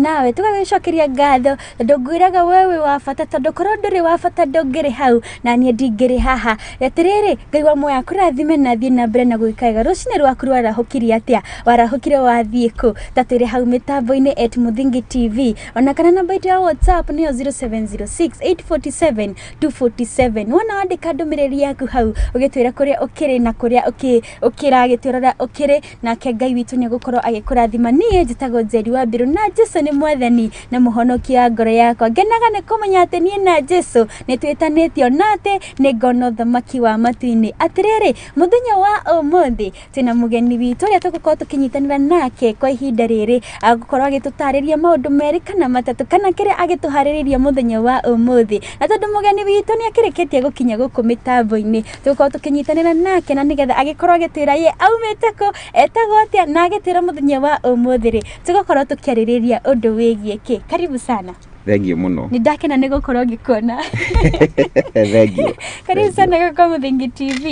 Nawe tũgagĩcokeria ngatho tondũ ngwĩraga we wĩ wa bata, tondũ korwo ndũrĩ wa bata ndũngĩrĩ hau na niĩ ndingĩrĩ haha. Atĩrĩrĩ, Ngai wa muoyo akũrathime na thiĩ na mbere na gwĩka wega. Rũcinĩ rwaku rwarahũkirie atĩa? Warahũkire wathiĩ kũ? Ta twĩre hau mĩtambo-inĩ at Muthingi TV, ona kana namba itũ ya WhatsApp nĩyo 0706 847 247. Wona wandĩka ndũmĩrĩri yaku hau ũgĩtwĩra kũrĩa ũkĩrĩ na kũrĩa ũkĩragĩtwĩrora ũkĩrĩ, nake Ngai witũ nĩ egũkorwo agĩkũrathima. Niĩ njĩtagwo Njeri wa Mbiru na Jesu nĩ mwathani na mũhonokia wa ngoro yakwa. Ngenaga nĩ kũmenya atĩ niĩ na Jesu nĩ twĩtanĩtio na atĩ nĩ ngona ũthamaki wa matu-inĩ. Atĩrĩrĩ, mũthenya wa ũmũthĩ twĩna mũgeni witũ ũrĩa tũgũkorwo tũkĩnyitanĩra nake kwa ihinda rĩrĩ, agũkorwo agĩtũtarĩria maũndũ merĩ kana matatũ kana kĩrĩa agĩtũharĩrĩria mũthenya wa ũmũthĩ. Na tondũ mũgeni witũ nĩ akĩrĩkĩtie gũkinya gũkũ mĩtambo-inĩ, tũgũkorwo tũkĩnyitanĩra nake na nĩgetha agĩkorwo agĩtwĩra ye aumĩte kũ, etagwo atĩa, na agĩtwĩra mũthenya wa ũmũthĩ rĩ tũgũkorwo tũkĩarĩrĩria ũndũ wĩgiĩ kĩ. Karibu sana. Thengiũ mũno. Nĩ ndakena nĩ gũkorwo ngĩkuona. Thengiũ. Karibu sana gũkũ Muthingi TV.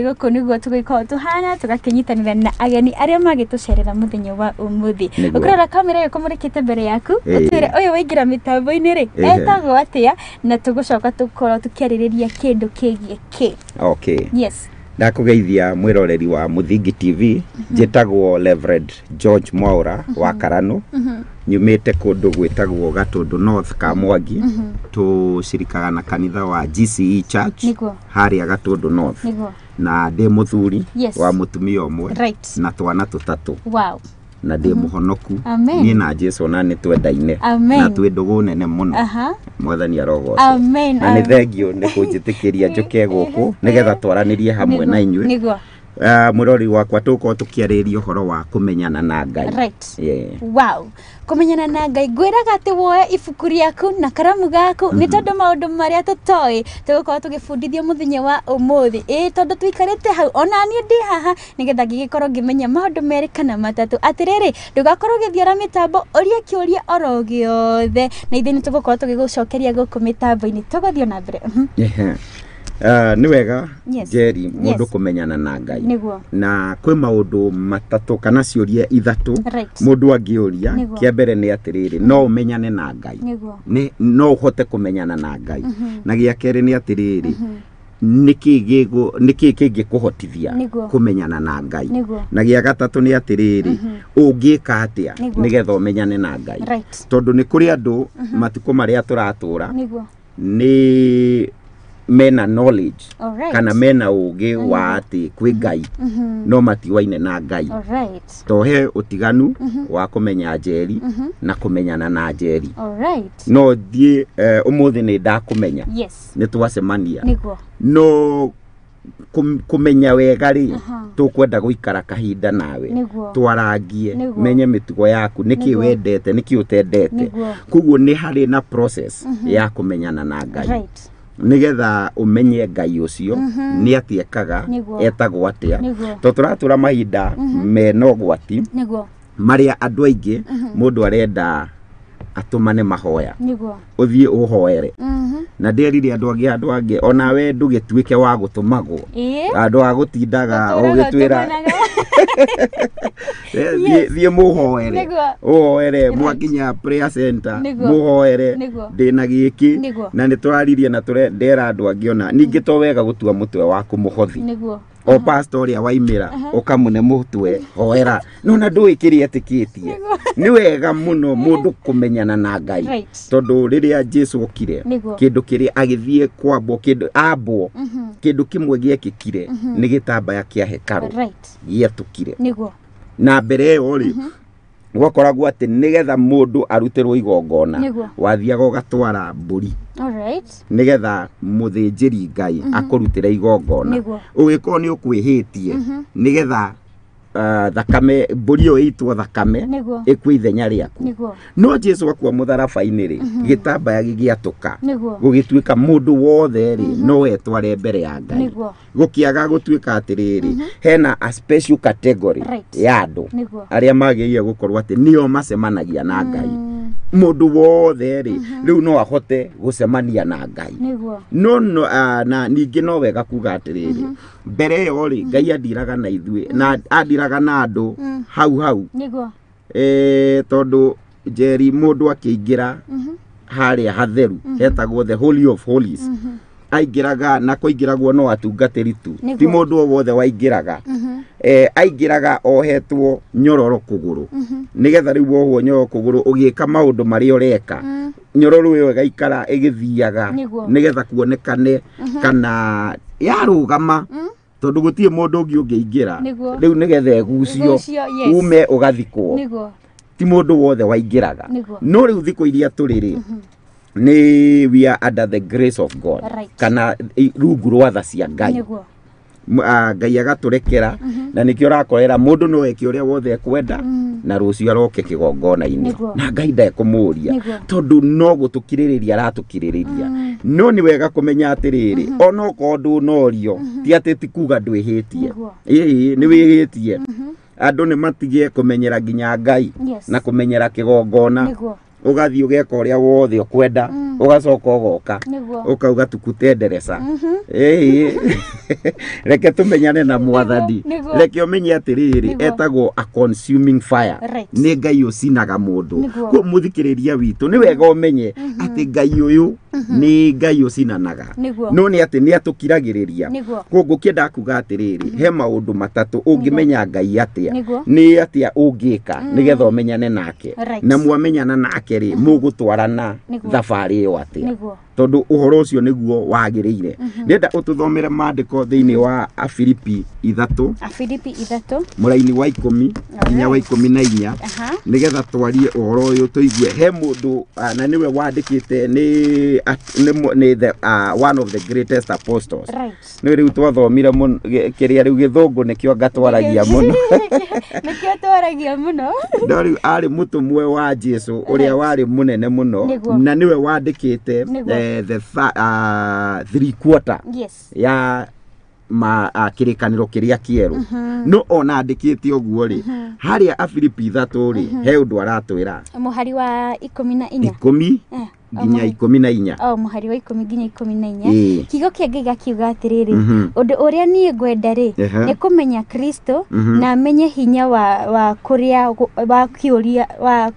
Gũkũ nĩguo tũgĩkorwo tũhana tũgakĩnyitanĩra na ageni arĩa magĩtũcerera mũthenya wa ũmũthĩ. Ũkĩrora kamera ĩyo kũmũrĩkĩte mbere yaku, ũtwĩre ũyũ waingĩra mĩtambo-inĩ rĩ etagwo atĩa, na tũgũcoka tũkorwo tũkĩarĩrĩria kĩndũ kĩgiĩ kĩ. Okay. Yes. Ndakũgeithia mwĩroreri wa Muthingi TV. Njĩtagwo Reverend George Mwaura wa Karano. Nyumĩte kũndũ gwĩtagwo Gatũndũ North Kamwangi. Tũcirikaga na kanitha wa GCE Church harĩa Gatũndũ North. Na ndĩ mũthuri wa mũtumia ũmwe na twana tũtatũ. Wow. Na ndĩ mũhonoku. Niĩ na Jesu na nĩ twendaine na twĩ ndũgũ nene mũno. Mwathani arogocwo. Na nĩ thengiũ nĩ kũnjĩtĩkĩria njũke gũkũ nĩgetha twaranĩrie hamwe na inyuĩ. Mũrori wakwa tũgũkorwo tũkĩarĩrĩria ũhoro wa kũmenyana na Ngai. Right. Wow. Kũmenyana na Ngai. Ngwĩraga atĩ woe ibuku rĩaku na karamu gaku nĩ tondũ maũndũ marĩa tũtoĩ tũgũkorwo tũgĩbundithio mũthenya wa ũmũthĩ. Ĩĩ tondũ tũikarĩte hau ona niĩ ndĩ haha nĩgetha ngĩgĩkorwo ngĩmenya maũndũ merĩ kana matatũ. Atĩrĩrĩ, ndũgakorwo ũgĩthiora mĩtambo, ũrie kĩũria oro gĩothe na ithuĩ nĩ tũgũkorwo tũgĩgũcokeria gũkũ mĩtambo-inĩ. Tũgũthiĩ na mbere. Nĩ wega Njeri mũndũ kũmenyana na Ngai. Na kwĩ maũndũ matatũ kana ciũria ithatũ mũndũ angĩũria. Kĩa mbere nĩ atĩrĩrĩ, no ũmenyane na Ngai? No ũhote kũmenyana na Ngai? Na gĩa kerĩ nĩ atĩrĩrĩ, nĩkĩ kĩngĩkũhotithia kũmenyana na Ngai? Na gĩa gatatũ nĩ atĩrĩrĩ, ũngĩka atĩa nĩgetha ũmenyane na Ngai? Tondũ nĩ kũrĩ andũ matukũ marĩa tũratũra nĩ mena knowledge kana mena ũgĩ wa atĩ kwĩ Ngai no matiwaine na Ngai. To he ũtiganu wa kũmenya Njeri na kũmenyana na Njeri. No thiĩ ũmũthĩ nĩ ndakũmenya, nĩ twacemania, no kũmenya wega rĩ tũkwenda gũikara kahinda nawe, twarangie, menye mĩtugo yaku, nĩkĩ wendete, nĩkĩ ũtendete. Koguo nĩ harĩ na process ya kũmenyana na Ngai nĩgetha ũmenye Ngai ũcio nĩ atĩ ekaga, etagwo atĩa. Tondũ tũratũra mahinda mena ũgwati marĩa andũ aingĩ mũndũ arenda atũmane mahoya, ũthiĩ ũhoere. Na ndĩerire andũ angĩ onawe ndũgĩtuĩke wa gũtũmagwo, andũ a gũtindaga ũgĩtwĩra thiĩ mũhoere, ũhoere mwakinya prayer center mũhoere ndĩna gĩkĩ. Na nĩ tũraririe na ndera andũ angĩ ona ningĩ to wega gũtua mũtwe waku mũhothi. O pastor ũrĩa waimĩra ũkamũne mũtwe hoera, no na ndũĩ kĩrĩa etĩkĩtie. Nĩ wega mũno mũndũ kũmenyana na Ngai, tondũ rĩrĩa Jesu okire kĩndũ kĩrĩa agĩthiĩ kwambwo, kĩndũ ambwo, kĩndũ kĩmwe gĩekĩkire nĩ gĩtambaya kĩa hekarũ gĩetũkire. Na mbere ĩyo rĩ gwakoragwo atĩ nĩgetha mũndũ arutĩrwo igongona wathiaga ũgatwara mbũri nĩgetha mũthĩnjĩri Ngai akũrutĩre igongona. Ũgĩkorwo nĩ ũkwĩhĩtie nĩgetha thakame mbũri ĩyo ĩitwo thakame ĩkue ithenya rĩaku. No Jesu akua mũtharaba-inĩ rĩ, gĩtambaya gĩgĩatũka, gũgĩtuĩka mũndũ wothe rĩ no etware mbere ya Ngai. Gũkĩaga gũtuĩka atĩrĩrĩ, hena a special category ya andũ arĩa magĩrĩire gũkorwo atĩ nĩo macemanagia na Ngai. Mũndũ wothe rĩ rĩu no ahote gũcemania na Ngai. No na ningĩ no wega kuga atĩrĩrĩ, mbere ĩyo rĩ Ngai andiraga na ithuĩ na andiraga na andũ hau hau. Tondũ Njeri mũndũ akĩingĩra harĩa hatheru hetagwo the Holy of Holies, aingĩraga na kũingĩragwo no atungatĩri tu, ti mũndũ o wothe waingĩraga. Aingĩraga ohetwo nyororo kũgũrũ, nĩgetha rĩu wohwo nyororo kũgũrũ ũgĩka maũndũ marĩa ũreka, nyororo ĩyo ĩgaikara ĩgĩthiaga nĩgetha kuonekane kana yarũgama, tondũ gũtirĩ mũndũ ũngĩ ũngĩingĩra rĩu nĩgetha ĩgucio ume ũgathikwo, ti mũndũ wothe waingĩraga. No rĩu thikũ iria tũrĩ rĩ, nĩ we are under the grace of God, kana rungu rwa tha cia Ngai. Ngai agatũrekera, na nĩkĩo ũrakorera mũndũ no eke ũrĩa wothe ekwenda, na rũciũ aroke kĩgongona-inĩ na Ngai ndekũmũria, tondũ no gũtũkirĩrĩria aratũkirĩrĩria. No nĩ wega kũmenya atĩrĩrĩ, ona okorwo ndũnorio, ti atĩ ti kuga ndwĩhĩtie, ĩĩ nĩ wĩhĩtie. Andũ nĩ matige kũmenyera nginya Ngai na kũmenyera kĩgongona, ũgathiĩ ũgeka ũrĩa wothe ũkwenda, ũgacoka ũgoka ũkauga tukutenderesa. Ĩĩ reke tũmenyane na Mwathani, reke ũmenye atĩrĩrĩ, etagwo a consuming fire, nĩ Ngai ũcinaga mũndũ. Koguo mũthikĩrĩria witũ nĩ wega ũmenye atĩ Ngai ũyũ nĩ Ngai ũcinanaga, no nĩ atĩ nĩ atũkiragĩrĩria. Koguo ngũkĩenda kuga atĩrĩrĩ, he maũndũ matatũ ũngĩmenya Ngai atĩa, nĩ atĩa ũngĩka nĩgetha ũmenyane nake, na mwamenyana nake rĩ, mũgũtwarana thabarĩ ĩyo atĩa, tondũ ũhoro ũcio nĩguo wagĩrĩire. Ndĩrenda ũtũthomere maandĩko thĩinĩ wa Afilipi 3, Afilipi 3 mũraini wa 10 nginya wa 14, nĩgetha twarie ũhoro ũyũ tũigue. He mũndũ na nĩwe wandĩkĩte, nĩ the one of the greatest apostles. Nĩ rĩu twathomire mũno kĩrĩa rĩu gĩthũngũ nĩkĩo ngatwaragia mũno, nĩkĩo twaragia mũno. No rĩu arĩ mũtũmwe wa Jesu ũrĩa warĩ mũnene mũno, na nĩwe wandĩkĩte the 3/4 ya ma kĩrĩkanĩro kĩrĩa kĩerũ. No ona andĩkĩte ũguo rĩ, harĩa Afilipi 3 rĩ, he ũndũ aratwĩra mũhari wa 14 10 nginya 14. O mũhari wa 10 nginya 14, kiugo kĩa Ngai gakiuga atĩrĩrĩ, ũndũ ũrĩa niĩ ngwenda rĩ, nĩ kũmenya Kristo na menye hinya wa kũrĩa wa kĩũria wa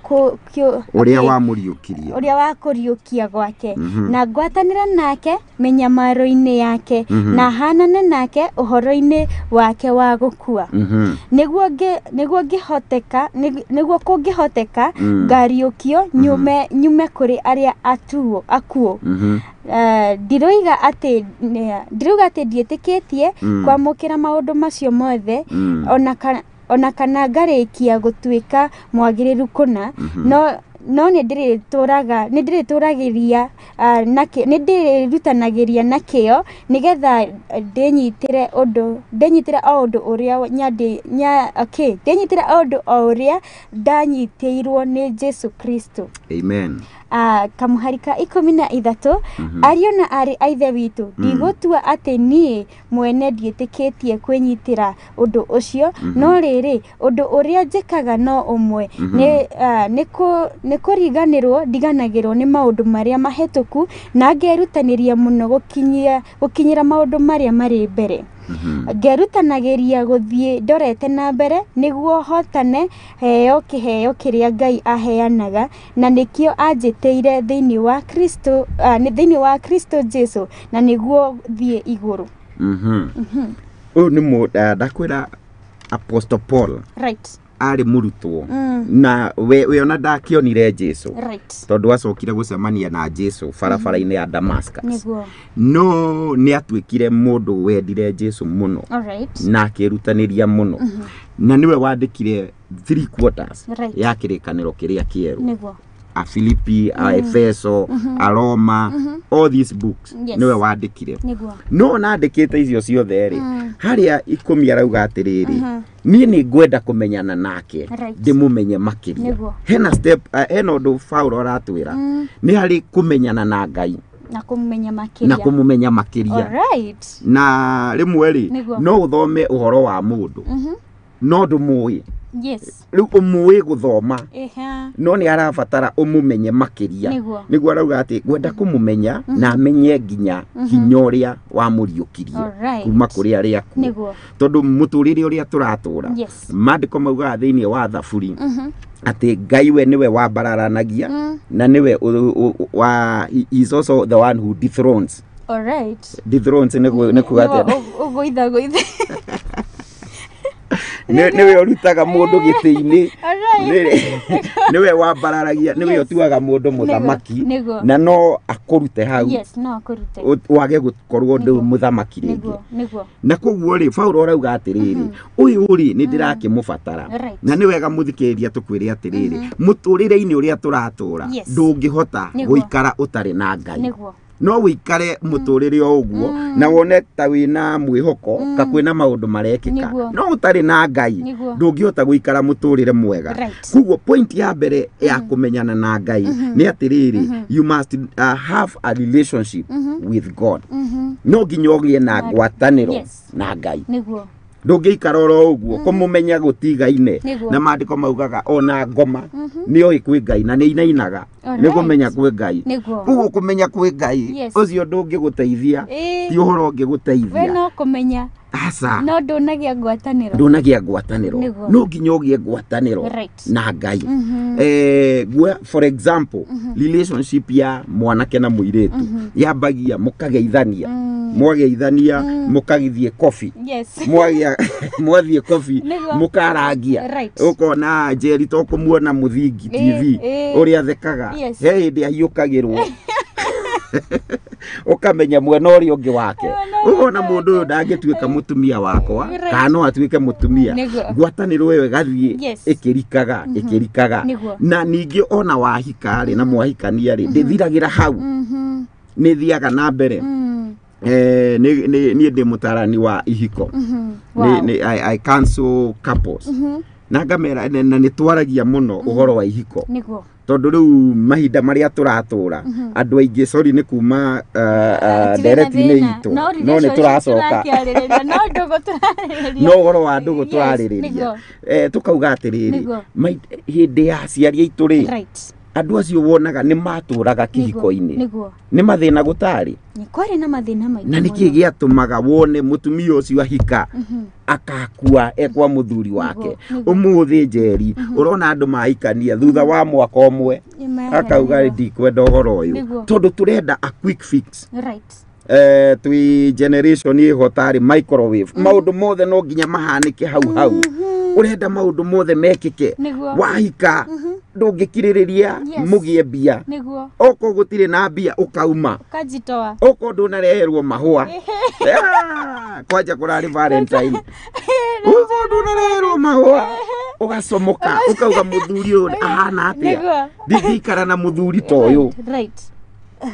ũrĩa wamũriũkirie, ũrĩa wa kũriũkia gwake, na ngwatanĩra nake mĩnyamaro-inĩ yake, na hanane nake ũhoro-inĩ wake wa gũkua, nĩguo ngĩhoteka, nĩguo kũngĩhoteka ngariũkio nyume kũrĩ arĩa akuũ. Ndiroiga atĩ ndiĩtĩkĩtie kwamũkĩra maũndũ macio mothe, ona kana ngarĩkia gũtuĩka mwagĩrĩru kũna, no nĩ ndĩrĩtũragĩria nĩ ndĩrĩrutanagĩria na kĩyo nĩgetha ndĩnyitĩre o ũndũ ũrĩa ndĩnyitĩre o ũndũ o ũrĩa ndanyitĩirwo nĩ Jesu Kristo. Amen. Kamũhari ka 13, ariũ na aarĩ a Ithe witũ, ndigũtua atĩ niĩ mwene ndiĩtĩkĩtie kwĩnyitĩra ũndũ ũcio, no rĩrĩ, ũndũ ũrĩa njĩkaga no ũmwe, nĩ kũriganĩrwo ndiganagĩrwo nĩ maũndũ marĩa mahĩtũku, na ngerutanĩria mũno gũkinyĩra maũndũ marĩa marĩ mbere. Ngerutanagĩria gũthiĩ ndorete na mbere nĩguo hotane heo kĩheo kĩrĩa Ngai aheanaga, na nĩkĩo anjĩtĩire thĩinĩ wa Kristo, thĩinĩ wa Kristo Jesu, na nĩguo thiĩ igũrũ. Ũyũ nĩ ndakwĩra Apostle Paul, right, arĩ mũrutwo, na we ona ndakĩonire Jesu, tondũ acokire gũcemania na Jesu barabara-inĩ ya Damascus. No nĩ atuĩkire mũndũ wendire Jesu mũno, na akĩrutanĩria mũno, na nĩwe wandĩkire 3/4 ya kĩrĩkanĩro kĩrĩa kĩerũ. Afilipi, a Efeso, a Roma, all these books nĩwe wandĩkire. No ona andĩkĩte icio ciothe rĩ, harĩa 10 arauga atĩrĩrĩ, niĩ nĩ ngwenda kũmenyana nake, ndĩmũmenye makĩria. Hena step, hena ũndũ Paulo aratwĩra, nĩ harĩ kũmenyana na Ngai na kũmũmenya makĩria, na kũmũmenya makĩria. Na rĩmwe rĩ, no ũthome ũhoro wa mũndũ, no ndũmũĩ. Rĩu ũmũĩ gũthoma, no nĩ arabatara ũmũmenye makĩria. Nĩguo arauga atĩ ngwenda kũmũmenya na amenye nginya hinya ũrĩa wamũriũkirie kuma kũrĩ arĩa akuũ, tondũ mũtũrĩre ũrĩa tũratũra, maandĩko maugaga thĩinĩ wa Thaburi Atĩ Ngai we nĩwe wambararanagia na nĩwe wa he is also the one who dethrones. All right. Dethrones nĩ kuga atĩa? Ũgũitha gũitha. Nĩwe ũrutaga mũndũ gĩtĩ-inĩ. All right. Nĩwe wambararagia, nĩwe ũtuaga mũndũ mũthamaki na no akũrute hau. Yes, no akũrute. Wage gũkorwo ndũ mũthamaki rĩngĩ. Nĩguo. Na koguo rĩ Paulo arauga atĩrĩrĩ, ũyũ rĩ nĩ ndĩrakĩmũbatara. Na nĩ wega mũthikĩrĩria tũkwĩre atĩrĩrĩ, mũtũrĩre-inĩ ũrĩa tũratũra ndũngĩhota gũikara ũtarĩ na Ngai. Nĩguo. No wĩikare mũtũrĩre o ũguo na wone ta wĩna mwĩhoko ka kwĩna maũndũ marekĩka, no ũtarĩ na Ngai ndũngĩhota gũikara mũtũrĩre mwega. Koguo point ya mbere ya kũmenyana na Ngai nĩ atĩrĩrĩ, you must have a relationship with God. No nginya ũgĩe na ngwatanĩro na Ngai. Nĩguo. Ndũngĩikara oro ũguo kũmũmenya gũtigaine. Na maandĩko maugaga ona ngoma nĩoĩ kwĩ Ngai na nĩinainaga nĩ kũmenya kwĩ Ngai. Koguo kũmenya kwĩ Ngai ũcio ndũngĩgũteithia, ti ũhoro ũngĩgũteithia. We no kũmenya. Aca. No ndũnagĩa ngwatanĩro. Ndũnagĩa ngwatanĩro. No nginya ũgĩe ngwatanĩro na Ngai. For example, relationship ya mwanake na mũirĩtu yambagia mũkageithania. Mwageithania mũkagithie coffee. Yes. Mwathiĩ coffee mũkarangia. Ũkona Njeri to kũmuona Mũthingi TV ũrĩa athekaga. He hĩndĩ ahiũkagĩrwo. Ũkamenya mwena ũrĩa ũngĩ wake. Ũkona mũndũ ũyũ ndangĩtuĩka mũtumia wakwa kana no atuĩke mũtumia. Ngwatanĩro ĩyo ĩgathiĩ ĩkĩrikaga ĩkĩrikaga. Na ningĩ ona wahika rĩ na mwahikania rĩ ndĩthiragĩra hau. Nĩ thiaga na mbere. Niĩ ndĩ mũtarani wa ihiko. I counsel couples. Na ngamera na nĩ twaragia mũno ũhoro wa ihiko. Tondũ rĩu mahinda marĩa tũratũra andũ aingĩ sorry nĩ kuma ndereti-inĩ itũ no nĩ tũracoka no ũhoro wa ndũgũ tũrarĩrĩria. Tũkauga atĩrĩrĩ, hĩndĩ ya aciari aitũ rĩ andũ acio wonaga nĩ matũraga kĩhiko-inĩ. Nĩ mathĩna gũtarĩ. Kwarĩ na mathĩna maingĩ. Na nĩkĩ gĩatũmaga wone mũtumia ũcio ahika akakua ekwa mũthuri wake. Ũmũthĩ Njeri ũrona andũ mahikania thutha wa mwaka ũmwe akauga ndikwenda ũhoro ũyũ tondũ tũrenda a quick fix. Twi generation ĩho tarĩ microwave. Maũndũ mothe no nginya mahanĩke hau hau. Ũrenda maũndũ mothe mekĩke. Wahika ndũngĩkirĩrĩria mũgĩe mbia. Okorwo gũtirĩ na mbia ũkauma. Ũkajitoa. Okorwo ndũnareherwo mahũa. Kwanja kũrarĩ Valentine. Okorwo ndũnareherwo mahũa ũgacomoka ũkauga mũthuri ũyũ ahana atĩa. Ndingĩikara na mũthuri ta ũyũ.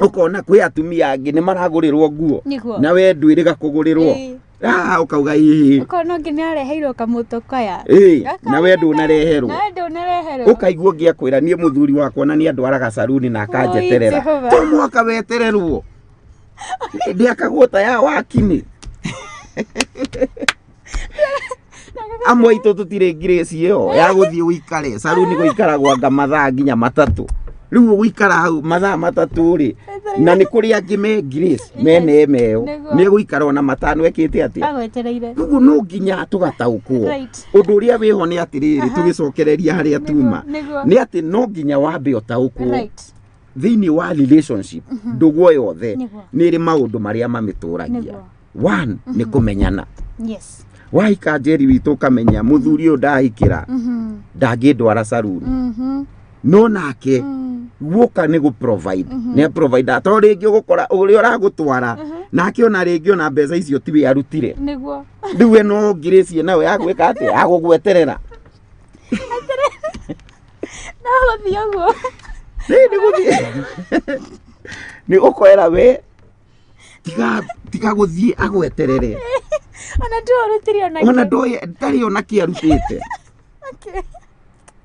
Ũkona kwĩ atumia angĩ nĩ maragũrĩrwo nguo na we ndwĩrĩga kũgũrĩrwo. Ũkauga ĩĩ. Ũkona ũngĩ nĩ areheirwo kamũtokaya. Na we ndũnareherwo. Ũkaigua ũngĩ akwĩra niĩ mũthuri wakwa na nĩ andwaraga saruni na akanjeterera. To mũhaka wetererwo. Ndĩakagwo ta ya wakinĩ. Amwe aitũ tũtirĩ ngirĩci ĩyo ya gũthiĩ ũikare saruni gũikaragwo anga mathaa nginya matatũ. Rĩu ũgũikara hau mathaa matatũ rĩ na nĩ kũrĩ angĩ me grace me neema ĩyo nĩ egũikara ona matano ekĩte atĩa. Agwetereire. Koguo no nginya tũgataũkwo. Ũndũ ũrĩa wĩho nĩ atĩrĩrĩ tũgĩcokereria harĩa tuma nĩ atĩ no nginya wambe ũtaũkwo thĩinĩ wa relationship ndũgũ yothe nĩ ĩrĩ maũndũ marĩa mamĩtũragia. One nĩ kũmenyana. Wahika Njeri witũ ũkamenya mũthuri ũyũ ndahikĩra ndangĩndwara saruni. No nake guoka nĩ gũ provide. Nĩ provide to rĩngĩ ũgũkora ũrĩa ũragũtwara nake ona rĩngĩ ona mbeca icio tiwe arutire. Nĩguo. Rĩu we no ngirĩcie nawe ya gwĩka atĩa ya gũgweterera. No gũthiĩ ũguo. Nĩ gũthiĩ. Nĩ ũkwera we tiga gũthiĩ agweterere. Ona ndũrutire ona kĩ. Ona ndarĩ ona kĩ arutĩte.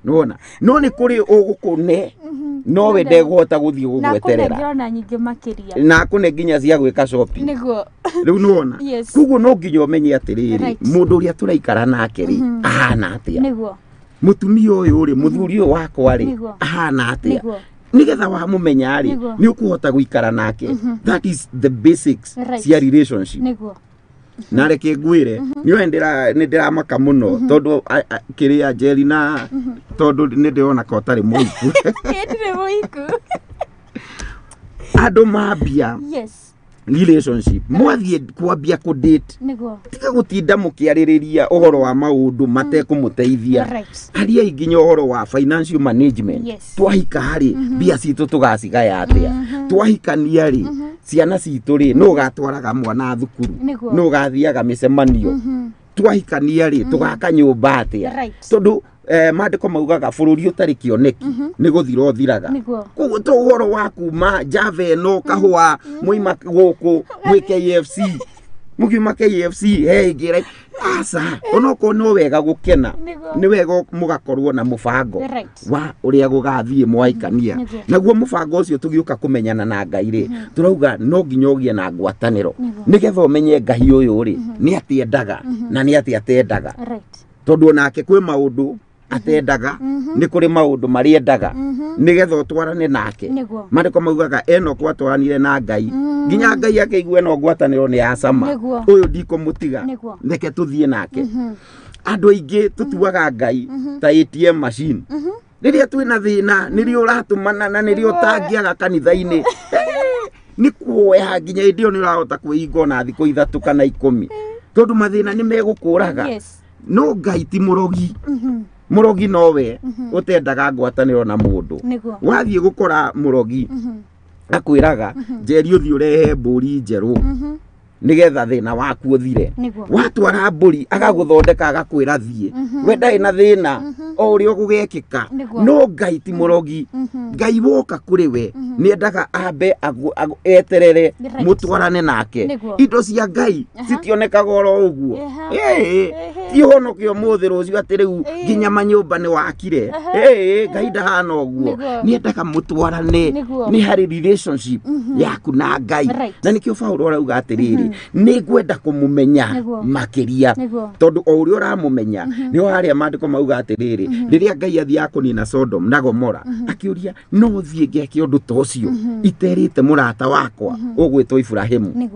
Nona no nĩ kũrĩ ũgũkũne no we ndegũhota gũthiĩ gũgweterera. Na kũne nyingĩ makĩria. Na kũne nginya cia gwĩka shopping. Nĩguo. Rĩu nĩwona. Koguo no nginya ũmenye atĩrĩrĩ mũndũ ũrĩa tũraikara nake rĩ ahana atĩa. Nĩguo. Mũtumia ũyũ rĩ mũthuri ũyũ wakwa rĩ ahana atĩa. Nĩgetha wamũmenya rĩ nĩ ũkũhota gũikara nake. That is the basics cia relationship. Nĩguo. Na reke ngwĩre nĩoe nĩ ndĩramaka mũno tondũ kĩrĩa Njeri na tondũ nĩ ndĩrona ka ũtarĩ mũhiku. Ndirĩ mũhiku. Andũ mambia Yes. relationship mwathiĩ kwambia kũ date Nĩguo. tiga gũtinda mũkĩarĩrĩria ũhoro wa maũndũ matekũmũteithia. Right. Ariai nginya ũhoro wa financial management. Yes. Twahika rĩ mbia citũ tũgacigaya atĩa? Twahikania rĩ ciana citũ rĩ nũ ũgatwaraga mwana thukuru? Nĩguo. Nũ ũgathiaga mĩcemanio? Twahikania rĩ tũgaka nyũmba atĩa? Right. Tondũ maandĩko maugaga bũrũri ũtarĩ kĩoneki nĩ gũthira ũthiraga. Nĩguo. Koguo to ũhoro wa kuma Java ĩno kahũa mwaima gũkũ mwĩ KFC mũkiuma KFC he ĩngĩ aca onokorwo no wega gũkena Nĩguo. nĩ wega mũgakorwo na mũbango Right. wa ũrĩa gũgathiĩ mwaikania. Nĩguo. Naguo mũbango ũcio tũgĩũka kũmenyana na Ngai rĩ tũrauga no nginya ũgĩe na ngwatanĩro Nĩguo. nĩgetha ũmenye Ngai ũyũ rĩ nĩ atĩ endaga na nĩ atĩ atendaga. Right. Tondũ onake kwĩ maũndũ atendaga nĩ kũrĩ maũndũ marĩa endaga nĩgetha ũtwarane nake. Nĩguo. Maandĩko maugaga Enoku atwaranire na Ngai nginya Ngai akĩigua ĩno ngwatanĩro nĩ ya cama Nĩguo. ũyũ ndikũmũtiga Nĩguo. reke tũthiĩ nake. Andũ aingĩ tũtuaga Ngai ta ATM machine. Rĩrĩa twĩna thĩna nĩrĩo ũratũmana na nĩrĩo ũtangĩaga kanitha-inĩ nĩ kuoya nginya hĩndĩ ĩyo nĩ ũrahota kwĩhinga ona thikũ 3 kana 10 tondũ mathĩna nĩ megũkũraga. Yes. No Ngai ti mũrogi. Mũrogi nowe ũtendaga ngwatanĩro na mũndũ. Nĩguo. Wathiĩ gũkora mũrogi akwĩraga Njeri ũthiĩ ũrehe mbũri njerũ nĩgetha thĩna waku ũthire. Nĩguo. Watwara mbũri agagũthondeka agakwĩra thiĩ we ndarĩ na thĩna o ũrĩa ũgũgekĩka. Nĩguo. No Ngai ti mũrogi. Ngai woka kũrĩ we nĩendaga ambe eterere Right. mũtwarane nake. Nĩguo. Indo cia Ngai citionekaga oro ũguo. Aha. Ti ũhonokio ũmũthĩ rũciũ atĩ rĩu nginya manyũmba nĩ wakire. Ngai ndahana ũguo. Nĩguo. Nĩendaga mũtwarane Nĩguo. nĩ harĩ relationship yaku na Ngai. Right. Na nĩkĩo Paũlũ arauga atĩrĩrĩ nĩ ngwenda kũmũmenya makĩria tondũ o ũrĩa ũramũmenya nĩho harĩa maandĩko mauga atĩrĩrĩ rĩrĩa Ngai athiaga kũnina Sodom na Gomora akĩũria no thiĩ ngeke ũndũ ta ũcio iterĩte mũrata wakwa ũgwĩtwo Iburahĩmu.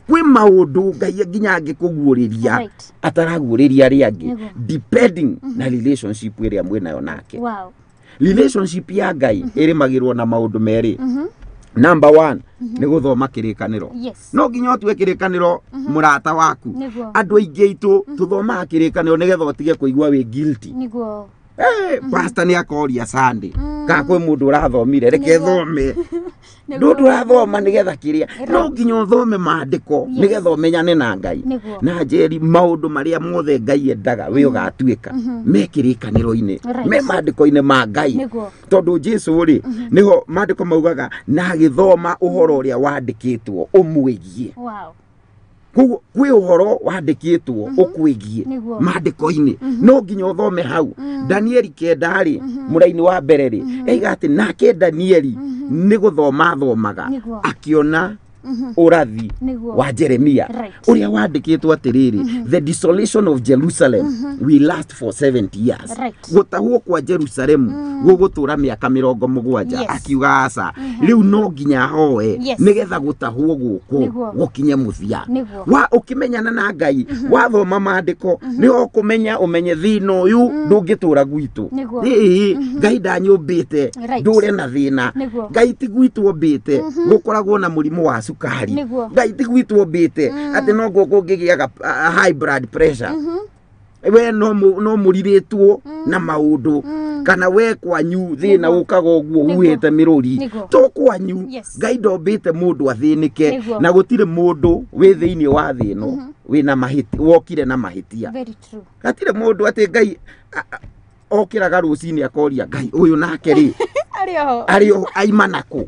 Kwĩ maũndũ Ngai nginya angĩkũguũrĩria ataraguũrĩria arĩa angĩ depending na relationship ĩrĩa mwĩnayo nake. Relationship ya Ngai ĩrĩmagĩrwo na maũndũ merĩ. Number 1 nĩ gũthoma kĩrĩkanĩro. No nginya ũtue kĩrĩkanĩro mũrata waku. Andũ aingĩ aitũ tũthomaga kĩrĩkanĩro nĩgetha ũtige kũigua wĩ guilty. Pastor nĩ akoria Sunday kana kwĩ mũndũ ũrathomire reke thome. Ndũ ndũrathoma nĩgetha kĩrĩa no nginya ũthome maandĩko nĩgetha ũmenyane na Ngai. Na Njeri maũndũ marĩa mothe Ngai endaga we ũgatuĩka me kĩrĩkanĩro-inĩ me maandĩko-inĩ ma Ngai. Tondũ Jesũ rĩ nĩho maandĩko maugaga na agĩthoma ũhoro ũrĩa wandĩkĩtwo ũmwĩgiĩ. Koguo kwĩ ũhoro wandĩkĩtwo ũkwĩgiĩ maandĩko-inĩ no nginya ũthome hau. Danieli 9 rĩ mũraini wa mbere rĩ eiga atĩ nake Danieli nĩ gũthoma athomaga akĩona ũrathi wa Jeremia ũrĩa wandĩkĩtwo atĩrĩrĩ the desolation of Jerusalem will last for 70 years. Gũtahwo kwa Jerusalemu gũgũtũra mĩaka 70. Akiuga aca rĩu no nginya hoe nĩgetha gũtahwo gũkũ gũkinye mũthia. Wa ũkĩmenyana na Ngai wathoma maandĩko nĩ ũkũmenya ũmenye thĩna ũyũ ndũngĩtũra gwitũ. Ngai ndanyũmbĩte ndũre na thĩna. Ngai ti gwitũ ombĩte gũkoragwo na mũrimũ wa cukari. Ngai ti gwitũ ombĩte atĩ no gũkũ ũngĩgĩaga high blood pressure. We no mũrirĩtwo na maũndũ kana we kwanyu thĩna ũkaga ũguo huhĩte mĩrũri to kwanyu. Ngai ndombĩte mũndũ athĩnĩke na gũtirĩ mũndũ wĩ thĩinĩ wa thĩ ĩno wĩna mahĩtia wokire na mahĩtia. Hatirĩ mũndũ atĩ Ngai okĩraga rũcinĩ akoria Ngai ũyũ nake rĩ arĩ oho aima nakũ.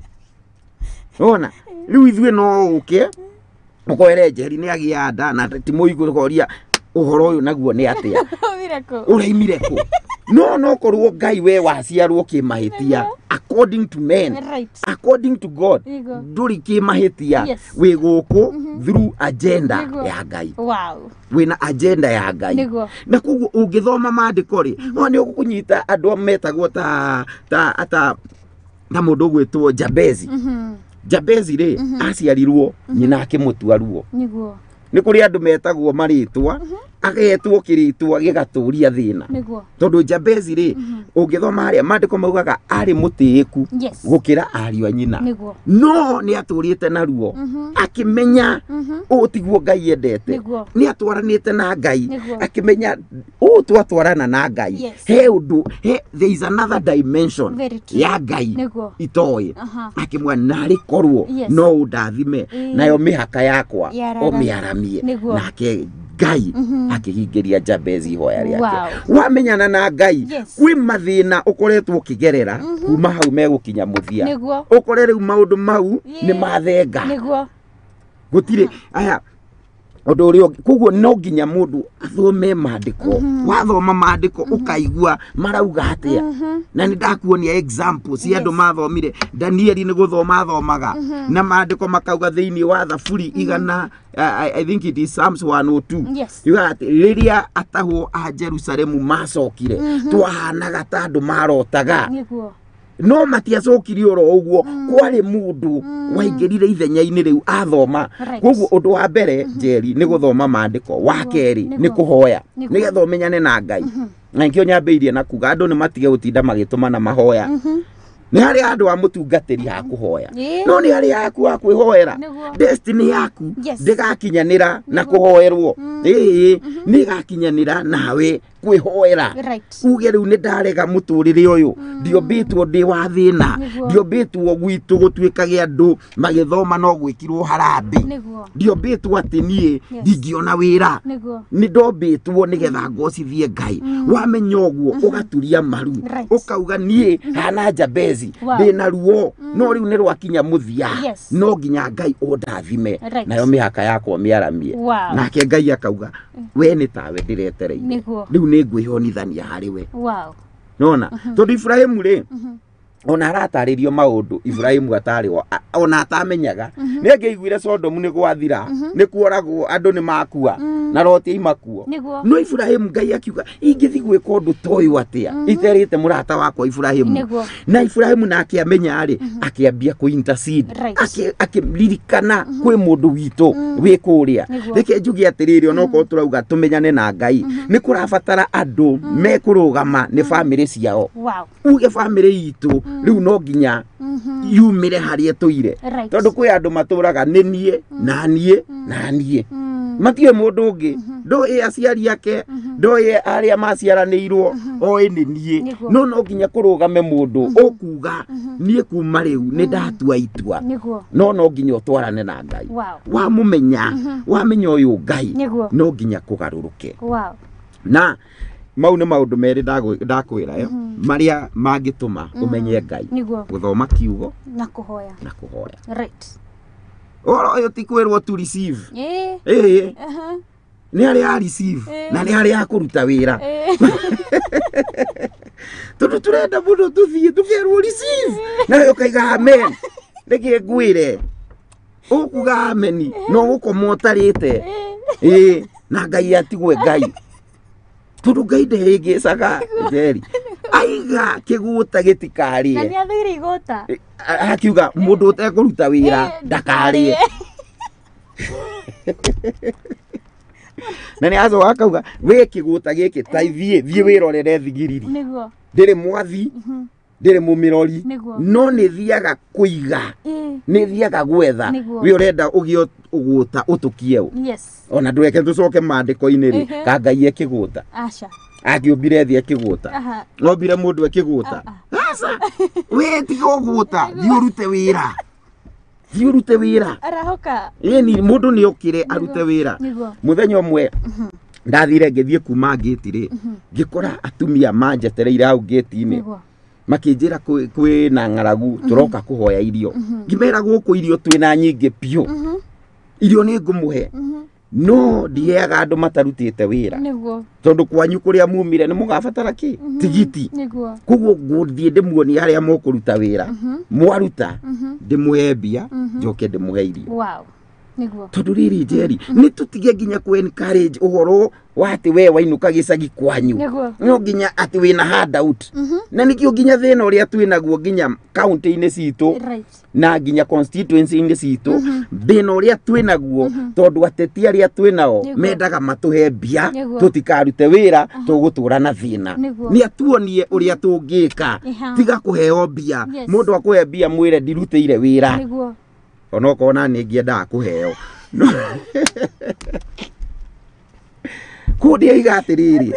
Ona rĩu ithuĩ no ũke ũkoere Njeri nĩ agĩa nda na ti mũigu ũkoria ũhoro ũyũ naguo nĩ atĩa ũraimire kũ. No korwo Ngai we waciarwo kĩmahĩtia according to men, according to God ndũrĩ kĩmahĩtia wĩ gũkũ through agenda ya Ngai. Wĩna agenda ya Ngai na koguo ũngĩthoma maandĩko rĩ no nĩ ũgũkũnyita andũ metagwo ta ta ta ta mũndũ ũgwĩtwo Jabezi. Jabezi rĩ aciarirwo nyina akĩmũtua ruo. Nĩ kũrĩ andũ metagwo marĩtwa agetwo kĩrĩtwa gĩgatũria thĩna. Tondũ Jabezi rĩ ũngĩthoma harĩa maandĩko maugaga arĩ mũtĩĩku gũkĩra ariũ a nyina. No nĩ atũrĩte na ruo akĩmenya ũũ tiguo Ngai endete. Nĩ atwaranĩte na Ngai akĩmenya ũũ twatwarana na Ngai he ũndũ there is another dimension ya Ngai itoĩ. Akĩmwa narĩ korwo no ũndathime nayo mĩhaka yakwa ũmĩaramie. Nake Ngai akĩhingĩria Jabezi ihoya rĩake. Wamenyana na Ngai kwĩ mathĩna ũkoretwo ũkĩgerera kuma hau megũkinya mũthia. Ũkore rĩu maũndũ mau nĩ mathenga. Gũtirĩ aya ũndũ ũrĩa koguo no nginya mũndũ athome maandĩko. Wathoma maandĩko ũkaigua marauga atĩa. Na nĩ ndakuonia example cia andũ mathomire. Danieli nĩ gũthoma athomaga na maandĩko makauga thĩinĩ wa Thaburi igana I think it is Psalms 102. Yes. Yugaga atĩ rĩrĩa atahwo a Jerusalemu macokire twahanaga ta andũ marotaga. No matiacokire oro ũguo kwarĩ mũndũ waingĩrire ithenya-inĩ rĩu athoma. Koguo ũndũ wa mbere Njeri nĩ gũthoma maandĩko, wa kerĩ nĩ kũhoya nĩgetha ũmenyane na Ngai. Na nĩkĩo nyambĩrĩirie na kuga andũ nĩ matige gũtinda magĩtũmana mahoya. Nĩ harĩ andũ a mũtungatĩri ha kũhoya no nĩ harĩ haku ha kwĩhoera. Destiny yaku ndĩgakinyanĩra na kũhoerwo. Ĩĩ nĩ ĩgakinyanĩra nawe kwĩhoera. Uge rĩu nĩ ndarega mũtũrĩre ũyũ, ndiombĩtwo ndĩ wa thĩna, ndiombĩtwo gwitũ gũtuĩkage andũ magĩthoma no gwĩkirwo harambĩ, ndiombĩtwo atĩ niĩ ndingĩona wĩra, nĩ ndombĩtwo nĩgetha ngocithie Ngai. Wamenya ũguo ũgaturia maru ũkauga niĩ hana Jabezi ndĩna ruo no rĩu nĩ rwakinya mũthia no nginya Ngai ũndathime nayo mĩhaka yakwa mĩaramie. Nake Ngai akauga we nĩ tawe ndĩretereire rĩu nĩ ngwĩhonithania harĩ we. Nona tondũ Ibrahimu rĩ ona aratarĩrio maũndũ Ibrahimu atarĩ ona atamenyaga. Nĩ angĩaiguire Sodomu nĩ gwathira nĩ kuoragwo andũ nĩ makua na Loti aima kuo. No Ibrahimu Ngai akiuga ingĩthiĩ gwĩka ũndũ ta ũyũ atĩa iterĩte mũrata wakwa Ibrahimu. Na Ibrahimu nake amenya rĩ akĩambia kũ intercede akĩririkana kwĩ mũndũ witũ wĩ kũrĩa. Reke njuge atĩrĩrĩ onokorwo tũrauga tũmenyane na Ngai nĩ kũrabatara andũ mekũrũgama nĩ bamĩrĩ ciao. Uge bamĩrĩ itũ rĩu no nginya yumĩre harĩa ĩtũire. Tondũ kwĩ andũ matũraga nĩ niĩ na niĩ na niĩ matiũĩ mũndũ ũngĩ, ndoĩ aciari ake, ndoĩ arĩa maciaranĩirwo, oĩ nĩ niĩ. No no nginya kũrũgame mũndũ ũkuga niĩ kuma rĩu nĩ ndatua itua. No no nginya ũtwarane na Ngai. Wamũmenya, wamenya ũyũ Ngai no nginya kũgarũrũke. Na mau nĩ maũndũ merĩ ndakwĩra marĩa mangĩtũma ũmenye Ngai. Gũthoma kiugo na kũhoya. Na kũhoya. Ũhoro ũyũ ti kwĩrwo to receive. Ĩĩ nĩ harĩa a receive na nĩ harĩa a kũruta wĩra. Tondũ tũrenda mũno tũthiĩ tũkerwo receive nawe ũkaiga amen. Reke ngwĩre ũkuga amen no gũkoma ũtarĩte. Ĩĩ na Ngai atigwe Ngai. Tondũ Ngai ndehĩngĩcaga Njeri. Aiga kĩgũta gĩtikarĩe. Na nĩ athũire igũta. Akiuga mũndũ ũtekũruta wĩra ndakarĩe. Na nĩ acoka akauga we kĩgũta gĩkĩ ta thiĩ thiĩ wĩrorere thigiriri. Ndĩrĩ mwathi ndĩrĩ mũmĩrori no nĩ thiaga kũiga nĩ thiaga gwetha. We ũrenda ũgĩe ũgũta ũtũkie ũ. Ona ndũreke tũcoke maandĩko-inĩ rĩ ka Ngai ekĩgũta. Akĩũmbire thĩ ekĩgũta. Ombire mũndũ ekĩgũta. Aca we tiga ũgũta thiĩ ũrute wĩra. Thiĩ ũrute wĩra. Arahũka. Ĩni mũndũ nĩ okire arute wĩra. Mũthenya ũmwe ndathire ngĩthiĩ kuma ngĩti rĩ ngĩkora atumia manjetereire hau ngĩti-inĩ. Makĩnjĩra kwĩ na ng'aragu tũroka kũhoya irio. Ngĩmera gũkũ irio twĩna nyingĩ biũ. Irio nĩ ngũmũhe. No ndiheaga andũ matarutĩte wĩra. Tondũ kwanyu kũrĩa mumire nĩ mũgabatara kĩ? Tigiti. Koguo ngũthiĩ ndĩmuonie harĩa mũkũruta wĩra. Mwaruta ndĩmũhe mbia njoke ndĩmũhe irio. Tondu riri Njeri ni tutige nginya ku encourage uhoro wa ati we wainuka gicagi kwanyu no nginya ati wina handout na nikio nginya thina uria twinaguo nginya county-ini citu na nginya constituency-ini citu thina uria twinaguo tondu ateti aria twinao mendaga matuhe mbia tutikarute wira tugutura na thina ni atuonie uria tungika tiga kuheo mbia mundu akuhe mbia mwire ndirutire wira onokorwo na ni ngiendaga kuheo kuo ndiaiga atiriri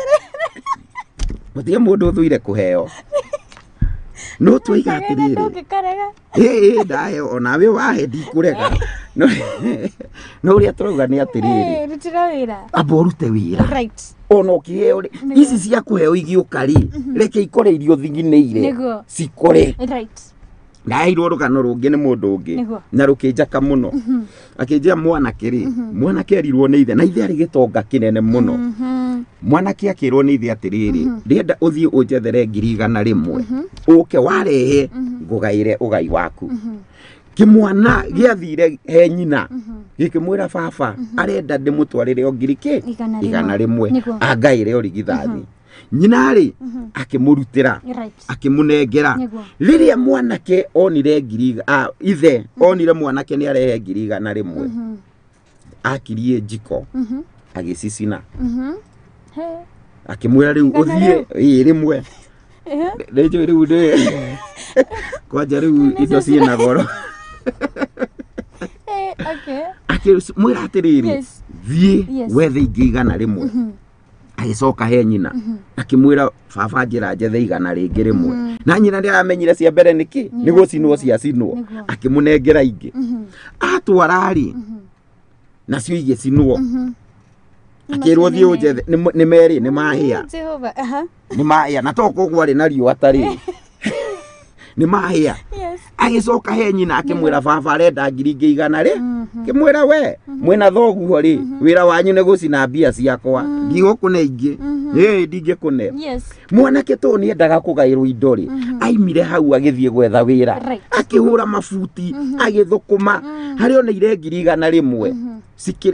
gutirĩ mũndũ ũthũire kũheo no twaiga atiriri ĩĩ ndaheo onawe wahe ndikũrega no ũrĩa tũrauga nĩ atiriri rutĩra wĩra amba ũrute wĩra ona ũkĩheo ici cia kũheo igĩũka rĩ reke ikore irio thinginĩire cikore ndaheirwo rũgano rũngĩ nĩ mũndũ ũngĩ na rũkĩnjaka mũno akĩnjĩra mwanake rĩ mwanake erirwo nĩ ithe na ithe arĩ gĩtonga kĩnene mũno mwanake akĩrwo nĩ ithe atĩrĩrĩ ndĩrenda ũthiĩ ũnjethere 100,000 ũke warehe ngũgaĩre ũgai waku kĩmwana gĩathire he nyina gĩkĩmwĩra baba arenda ndĩmũtwarĩre o 100,000 angaĩre ũrigithathi nyina rĩ akĩmũrutĩra akĩmũnengera rĩrĩa mwanake onire ithe onire mwanake nĩ arehe 100,000 akirie njiko agĩcicina akĩmwĩra rĩu ũthiĩ ĩĩ rĩmwe rĩnjũĩ rĩu ndĩ kwanja rĩu indo ciĩna goro akĩmwĩra atĩrĩrĩ thiĩ wethe ingĩ 100,000 agĩcoka he nyina akĩmwĩra baba njĩra njethe 100,000 na nyina nĩ aramenyire cia mbere nĩkĩ nĩ gũcinwo ciacinwo akĩmũnengera ingĩ atwara rĩ nacio igĩcinwo akĩrwo thiĩ ũnjethe nĩ merĩ nĩ mahĩa nĩ mahĩa na to koguo arĩ na riũa tarĩ nĩ mahĩa agĩcoka he nyina akĩmwĩra baba arenda 100,000 kĩmwĩra we mwĩna thoguo rĩ wĩra wanyu nĩ gũcina mbia ciakwa ndigũkũne ingĩ ĩĩ ndingĩkũne mwanake tondũ nĩ endaga kũgaĩrwo indo rĩ aimire hau agĩthiĩ gwetha wĩra akĩhũra mabuti agĩthũkũma harĩa oneire 100,000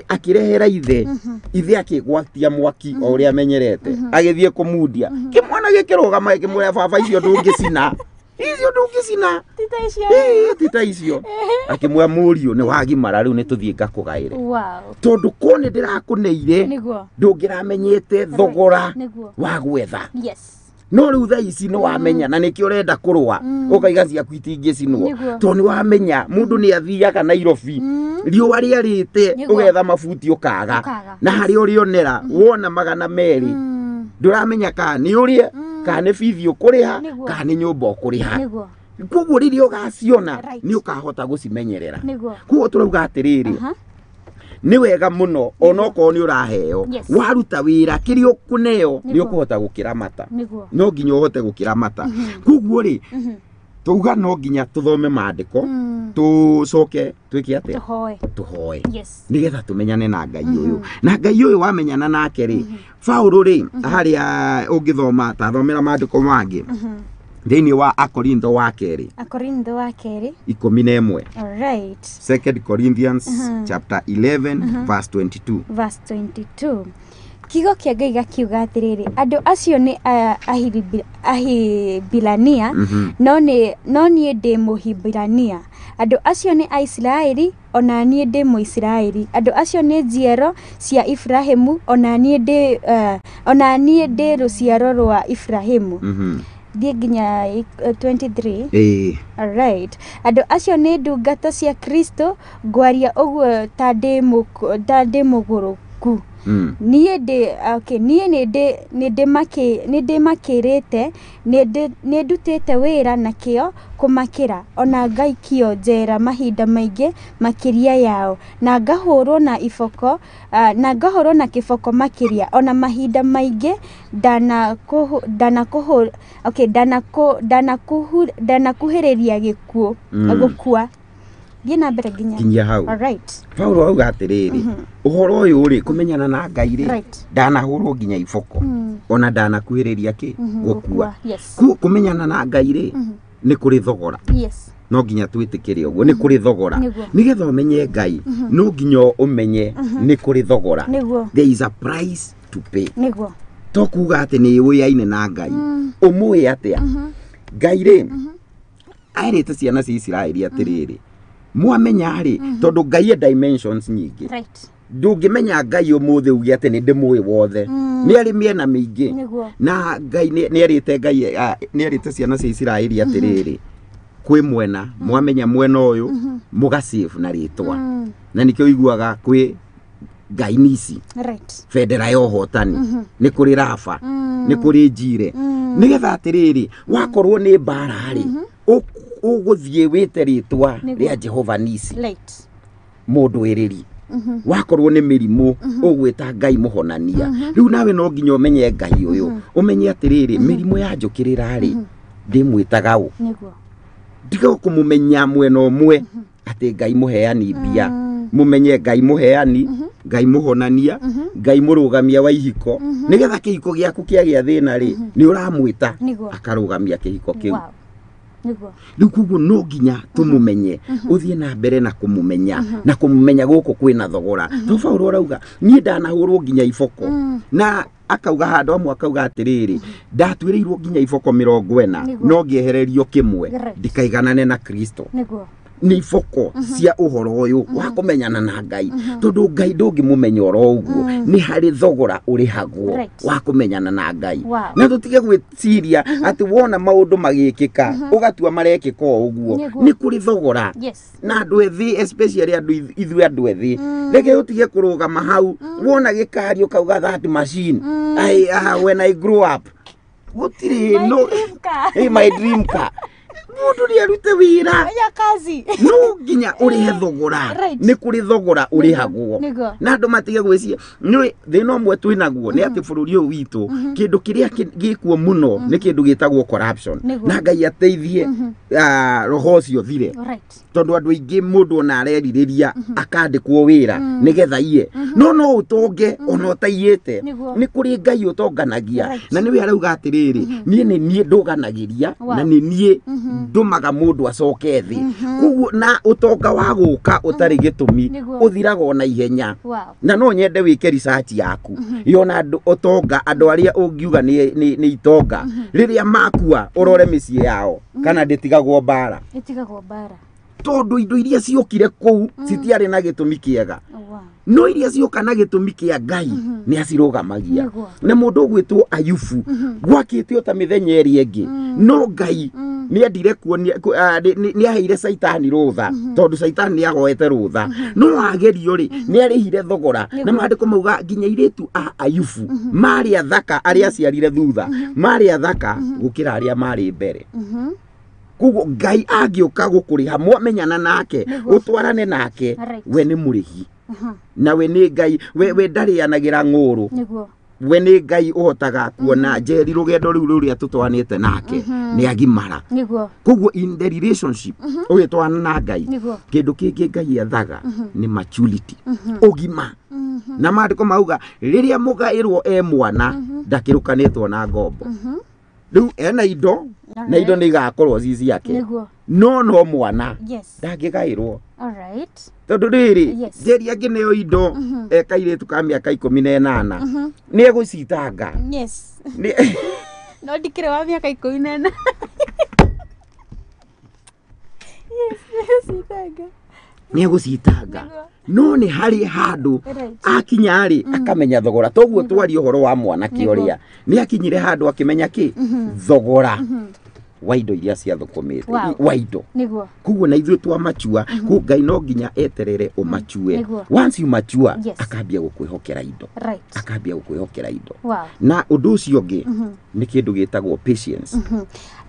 akĩrehera ithe ithe akĩgwatia mwaki o ũrĩa amenyerete agĩthiĩ kũmundia kĩmwana gĩkĩrũgama gĩkĩmwĩra baba icio ndũngĩcina icio ndũngĩcina ti ta icio akĩmwĩra mũriũ nĩ wagimara rĩu nĩ tũthiĩ ngakũgaĩre tondũ ko nĩ ndĩrakũneire ndũngĩramenyete thogora wa gwetha no rĩu thaa ici nĩ wamenya na nĩkĩo ũrenda kũrũa ũkaiga ciaku itingĩcinwo tondũ nĩ wamenya mũndũ nĩ athiaga Nairobi riũa rĩarĩte ũgetha mabuti ũkaga na harĩa ũrĩonera wona 200 ndũramenya kana nĩ ũrĩe kana nĩ bithi ũkũrĩha kana nĩ nyũmba ũkũrĩha koguo rĩrĩa ũgaciona nĩ ũkahota gũcimenyerera koguo tũrauga atĩrĩrĩ nĩ wega mũno onokorwo nĩ ũraheo waruta wĩra kĩrĩa ũkũneo nĩ ũkũhota gũkĩramata no nginya ũhote gũkĩramata koguo rĩ tuga no nginya tuthome maandĩko tucoke twĩke atĩa tũhoe nĩgetha tũmenyane na Ngai ũyũ na Ngai ũyũ wamenyana nake rĩ Paũlũ rĩ harĩa ũngĩthoma tathomera maandĩko mangĩ thĩinĩ wa Akorintho wa kerĩ Akorintho wa kerĩ 11. All right. 2 Corinthians chapter 11 verse 22. Verse 22. Kiugo kĩa Ngai gakiuga atĩrĩrĩ andũ acio nĩ Ahibirania no niĩ ndĩ Mũhibirania andũ acio nĩ Aisiraeli ona niĩ ndĩ Mũisiraeli andũ acio nĩ njiaro cia Ibrahimu ona niĩ ndĩ rũciaro rwa Ibrahimu thiĩ nginya 23. All right. Andũ acio nĩ ndungata cia Kristo ngwaria ũguo ta ndĩ mũgũrũku niĩ nĩ ndĩmakĩrĩte nĩ ndutĩte wĩra na kĩo kũmakĩra ona ngaikio njera mahinda maingĩ makĩria yao na ngahũrwo na iboko na ngahũrwo na kĩboko makĩria ona mahinda maingĩ ndanakuhĩrĩria gĩkuũ gũkua. Thiĩ na mbere nginya hau. All right. Paulo auga atĩrĩrĩ ũhoro ũyũ rĩ kũmenyana na Ngai rĩ ndanahũrwo nginya iboko ona ndanakuhĩrĩria kĩ gũkua. Kũmenyana na Ngai rĩ nĩ kũrĩ thogora. No nginya twĩtĩkĩre ũguo nĩ kũrĩ thogora. Nĩgetha ũmenye Ngai no nginya ũmenye nĩ kũrĩ thogora. There is a price to pay. Nĩguo. To kuga atĩ nĩ ũyaine na Ngai. Ũmũĩ atĩa? Ngai rĩ aerĩte ciana cia Isiraeli atĩrĩrĩ, mwamenya rĩ, tondũ Ngai e dimensions nyingĩ. Ndũngĩmenya Ngai ũmũthĩ uge atĩ nĩ ndĩmũĩ wothe. Nĩ arĩ mĩena mĩingĩ. Na Ngai nĩ arĩte Ngai nĩ arĩte ciana cia Isiraeli atĩrĩrĩ, kwĩ mwena mwamenya mwena ũyũ mũgasave na rĩtwa. Na nĩkĩo ũiguaga kwĩ Ngai nici. Bendera ya ũhotani. Nĩ kũrĩ Rafa, nĩ kũrĩ Njire. Nĩgetha atĩrĩrĩ, wakorwo nĩ mbara rĩ, ũgũthiĩ wĩte rĩtwa rĩa Jehova Nisi. Mũndũ ĩrĩri. Wakorwo nĩ mĩrimũ ũgwĩta Ngai mũhonania. Rĩu nawe no nginya ũmenye Ngai ũyũ. Ũmenye atĩrĩrĩ, mĩrimũ ya njũkĩrĩra rĩ, ndĩmwĩtaga ũ. Ndiga kũmũmenya mwena ũmwe atĩ Ngai mũheani mbia. Mũmenye Ngai mũheani, Ngai mũhonania, Ngai mũrũgamia wa ihiko. Nĩgetha kĩhiko gĩaku kĩagĩa thĩna rĩ, nĩ ũramwĩta akarũgamia kĩhiko kĩu. Rĩu koguo no nginya tũmũmenye, ũthiĩ na mbere na kũmũmenya, na kũmũmenya gũkũ kwĩna thogora. To Paũlũ arauga, niĩ ndanahũrwo nginya iboko. Na akauga handũ hamwe akauga atĩrĩrĩ, ndatuĩrĩirwo nginya iboko 40, no ngĩehererio kĩmwe, ndikaiganane na Kristo. Nĩ iboko cia ũhoro ũyũ wa kũmenyana na Ngai. Tondũ Ngai ndũngĩmũmenya oro ũguo, nĩ harĩ thogora ũrĩhagwo wa kũmenyana na Ngai. Na tũtige gwĩciria atĩ wona maũndũ magĩkĩka ũgatua marekĩka o ũguo. Nĩ kũrĩ thogora. Na andũ ethĩ, especially andũ ithuĩ andũ ethĩ, reke ũtige kũrũgama hau wona gĩkari ũkauga that machine. When I grow up gũtirĩ no my dream car. Mũndũ nĩ arute wĩra no nginya ũrĩhe thogora. Nĩ kũrĩ thogora ũrĩhagwo. Na andũ matige gwĩciria nĩ thĩna ũmwe twĩnaguo nĩ atĩ bũrũri ũyũ witũ kĩndũ kĩrĩa gĩkuo mũno nĩ kĩndũ gĩtagwo corruption. Na Ngai ateithie roho ũcio thire. Tondũ andũ aingĩ mũndũ ona arerirĩria akandĩkwo wĩra nĩgetha iye. No no ũtonge ona ũtaiyĩte. Nĩ kũrĩ Ngai ũtonganagia. Na nĩwe arauga atĩrĩrĩ, niĩ nĩ niĩ ndũganagĩria na nĩ niĩ ndũmaga mũndũ acoke thĩ. Koguo na ũtonga wa gũka ũtarĩ gĩtũmi ũthiraga ona ihenya. Na no nyende wĩke research yaku. Yona andũ ũtonga, andũ arĩa ũngiuga nĩ itonga, rĩrĩa makua ũrore mĩciĩ yao kana ndĩtigagwo mbara. Ĩtigagwo mbara. Tondũ indo iria ciokire kũu citiarĩ na gĩtũmi kĩega. No iria cioka na gĩtũmi kĩa Ngai nĩ acirũgamagia. Na mũndũ ũgwĩtwo Ayubu gwakĩte o ta mĩthenya ĩrĩa ĩngĩ, no Ngai nĩ endire kuonia, nĩ aheire Caitani rũtha, tondũ Caitani nĩ agoete rũtha. No agerio rĩ, nĩ arĩhire thogora. Na maandĩko mauga nginya airĩtu a Ayubu marĩ athaka arĩa aciarire thutha, marĩ athaka gũkĩra arĩa marĩ mbere. Koguo Ngai angĩũka gũkũrĩha mwamenyana nake, ũtwarane nake, we nĩ mũrĩhi. Na we nĩ Ngai, we ndarĩanagĩra ng'ũrũ. We nĩ Ngai ũhotaga kuona Njeri rũgendo rũu rũrĩa tũtwanĩte nake nĩ agimara. Koguo in the relationship ũgĩtwana na Ngai, kĩndũ kĩngĩ Ngai ethaga nĩ maturity, ũgima. Na maandĩko mauga rĩrĩa mũgaĩrwo e mwana ndakĩrũkanĩtwo na ngombo. Rĩu ena indo na indo nĩ igakorwo ci ciake. No no mwana ndangĩgaĩrwo. Tondũ rĩrĩ, Njeri angĩneo indo e kairĩtu ka mĩaka 18 nĩ egũcitanga. No ndikĩrĩ wa mĩaka 18. Nĩ egũcitanga. No nĩ harĩ handũ akinya rĩ akamenya thogora. Toguo twaria ũhoro wa mwanake ũrĩa nĩ akinyire handũ akĩmenya kĩ thogora wa indo iria ciathũkũmĩte, wa indo. Koguo na ithuĩ twamachua, koguo Ngai no nginya eterere ũmachue. Once you mature, akambia gũkwĩhokera indo. Akambia gũkwĩhokera indo. Na ũndũ ũcio ũngĩ nĩ kĩndũ gĩtagwo patience.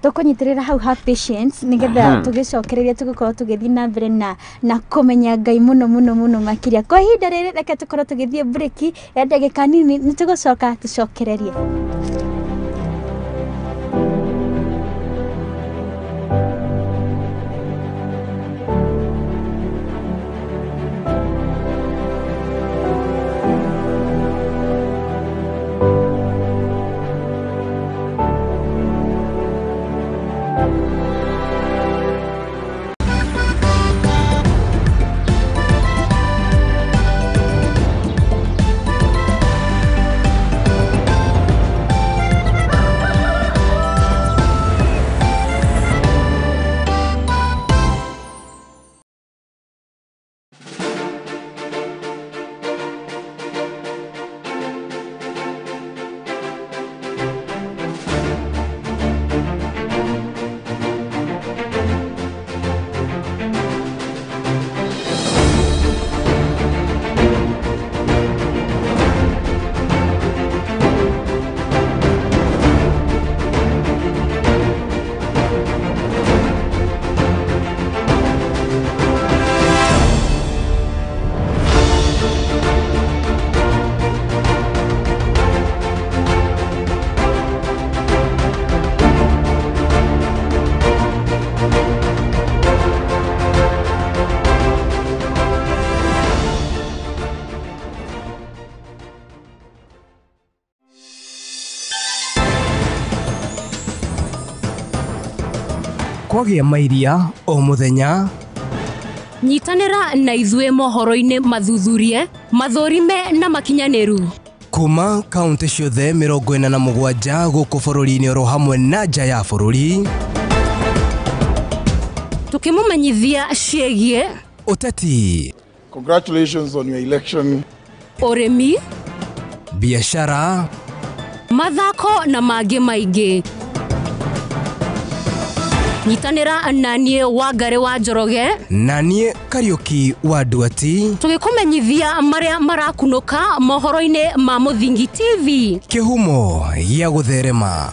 Tũkũnyitĩrĩra hau ha patience nĩgetha tũgĩcokereria tũgĩkorwo tũgĩthiĩ na mbere na kũmenya Ngai mũno mũno mũno makĩria. Kwa ihinda rĩrĩ reke tũkorwo tũgĩthiĩ break ya ndagĩka nini, nĩ tũgũcoka tũcokererie. Kwagĩa mairia o mũthenya. Nyitanĩra na ithuĩ mohoro-inĩ mathuthurie, mathũrime na makinyanĩru. Kuma kaunti ciothe 47 gũkũ bũrũri-inĩ oro hamwe na nja ya bũrũri. Tukĩmũmenyithia ciĩgiĩ ũteti. Congratulations on your election. Ũrĩmi, biashara, mathako na mangĩ maingĩ. Nyitanĩra na niĩ Wangari wa Njoroge na niĩ Kariuki wa Nduati, tũgĩkũmenyithia marĩa marakunũka mohoro-inĩ ma Mũthingi TV, kĩhumo gĩa gũtherema.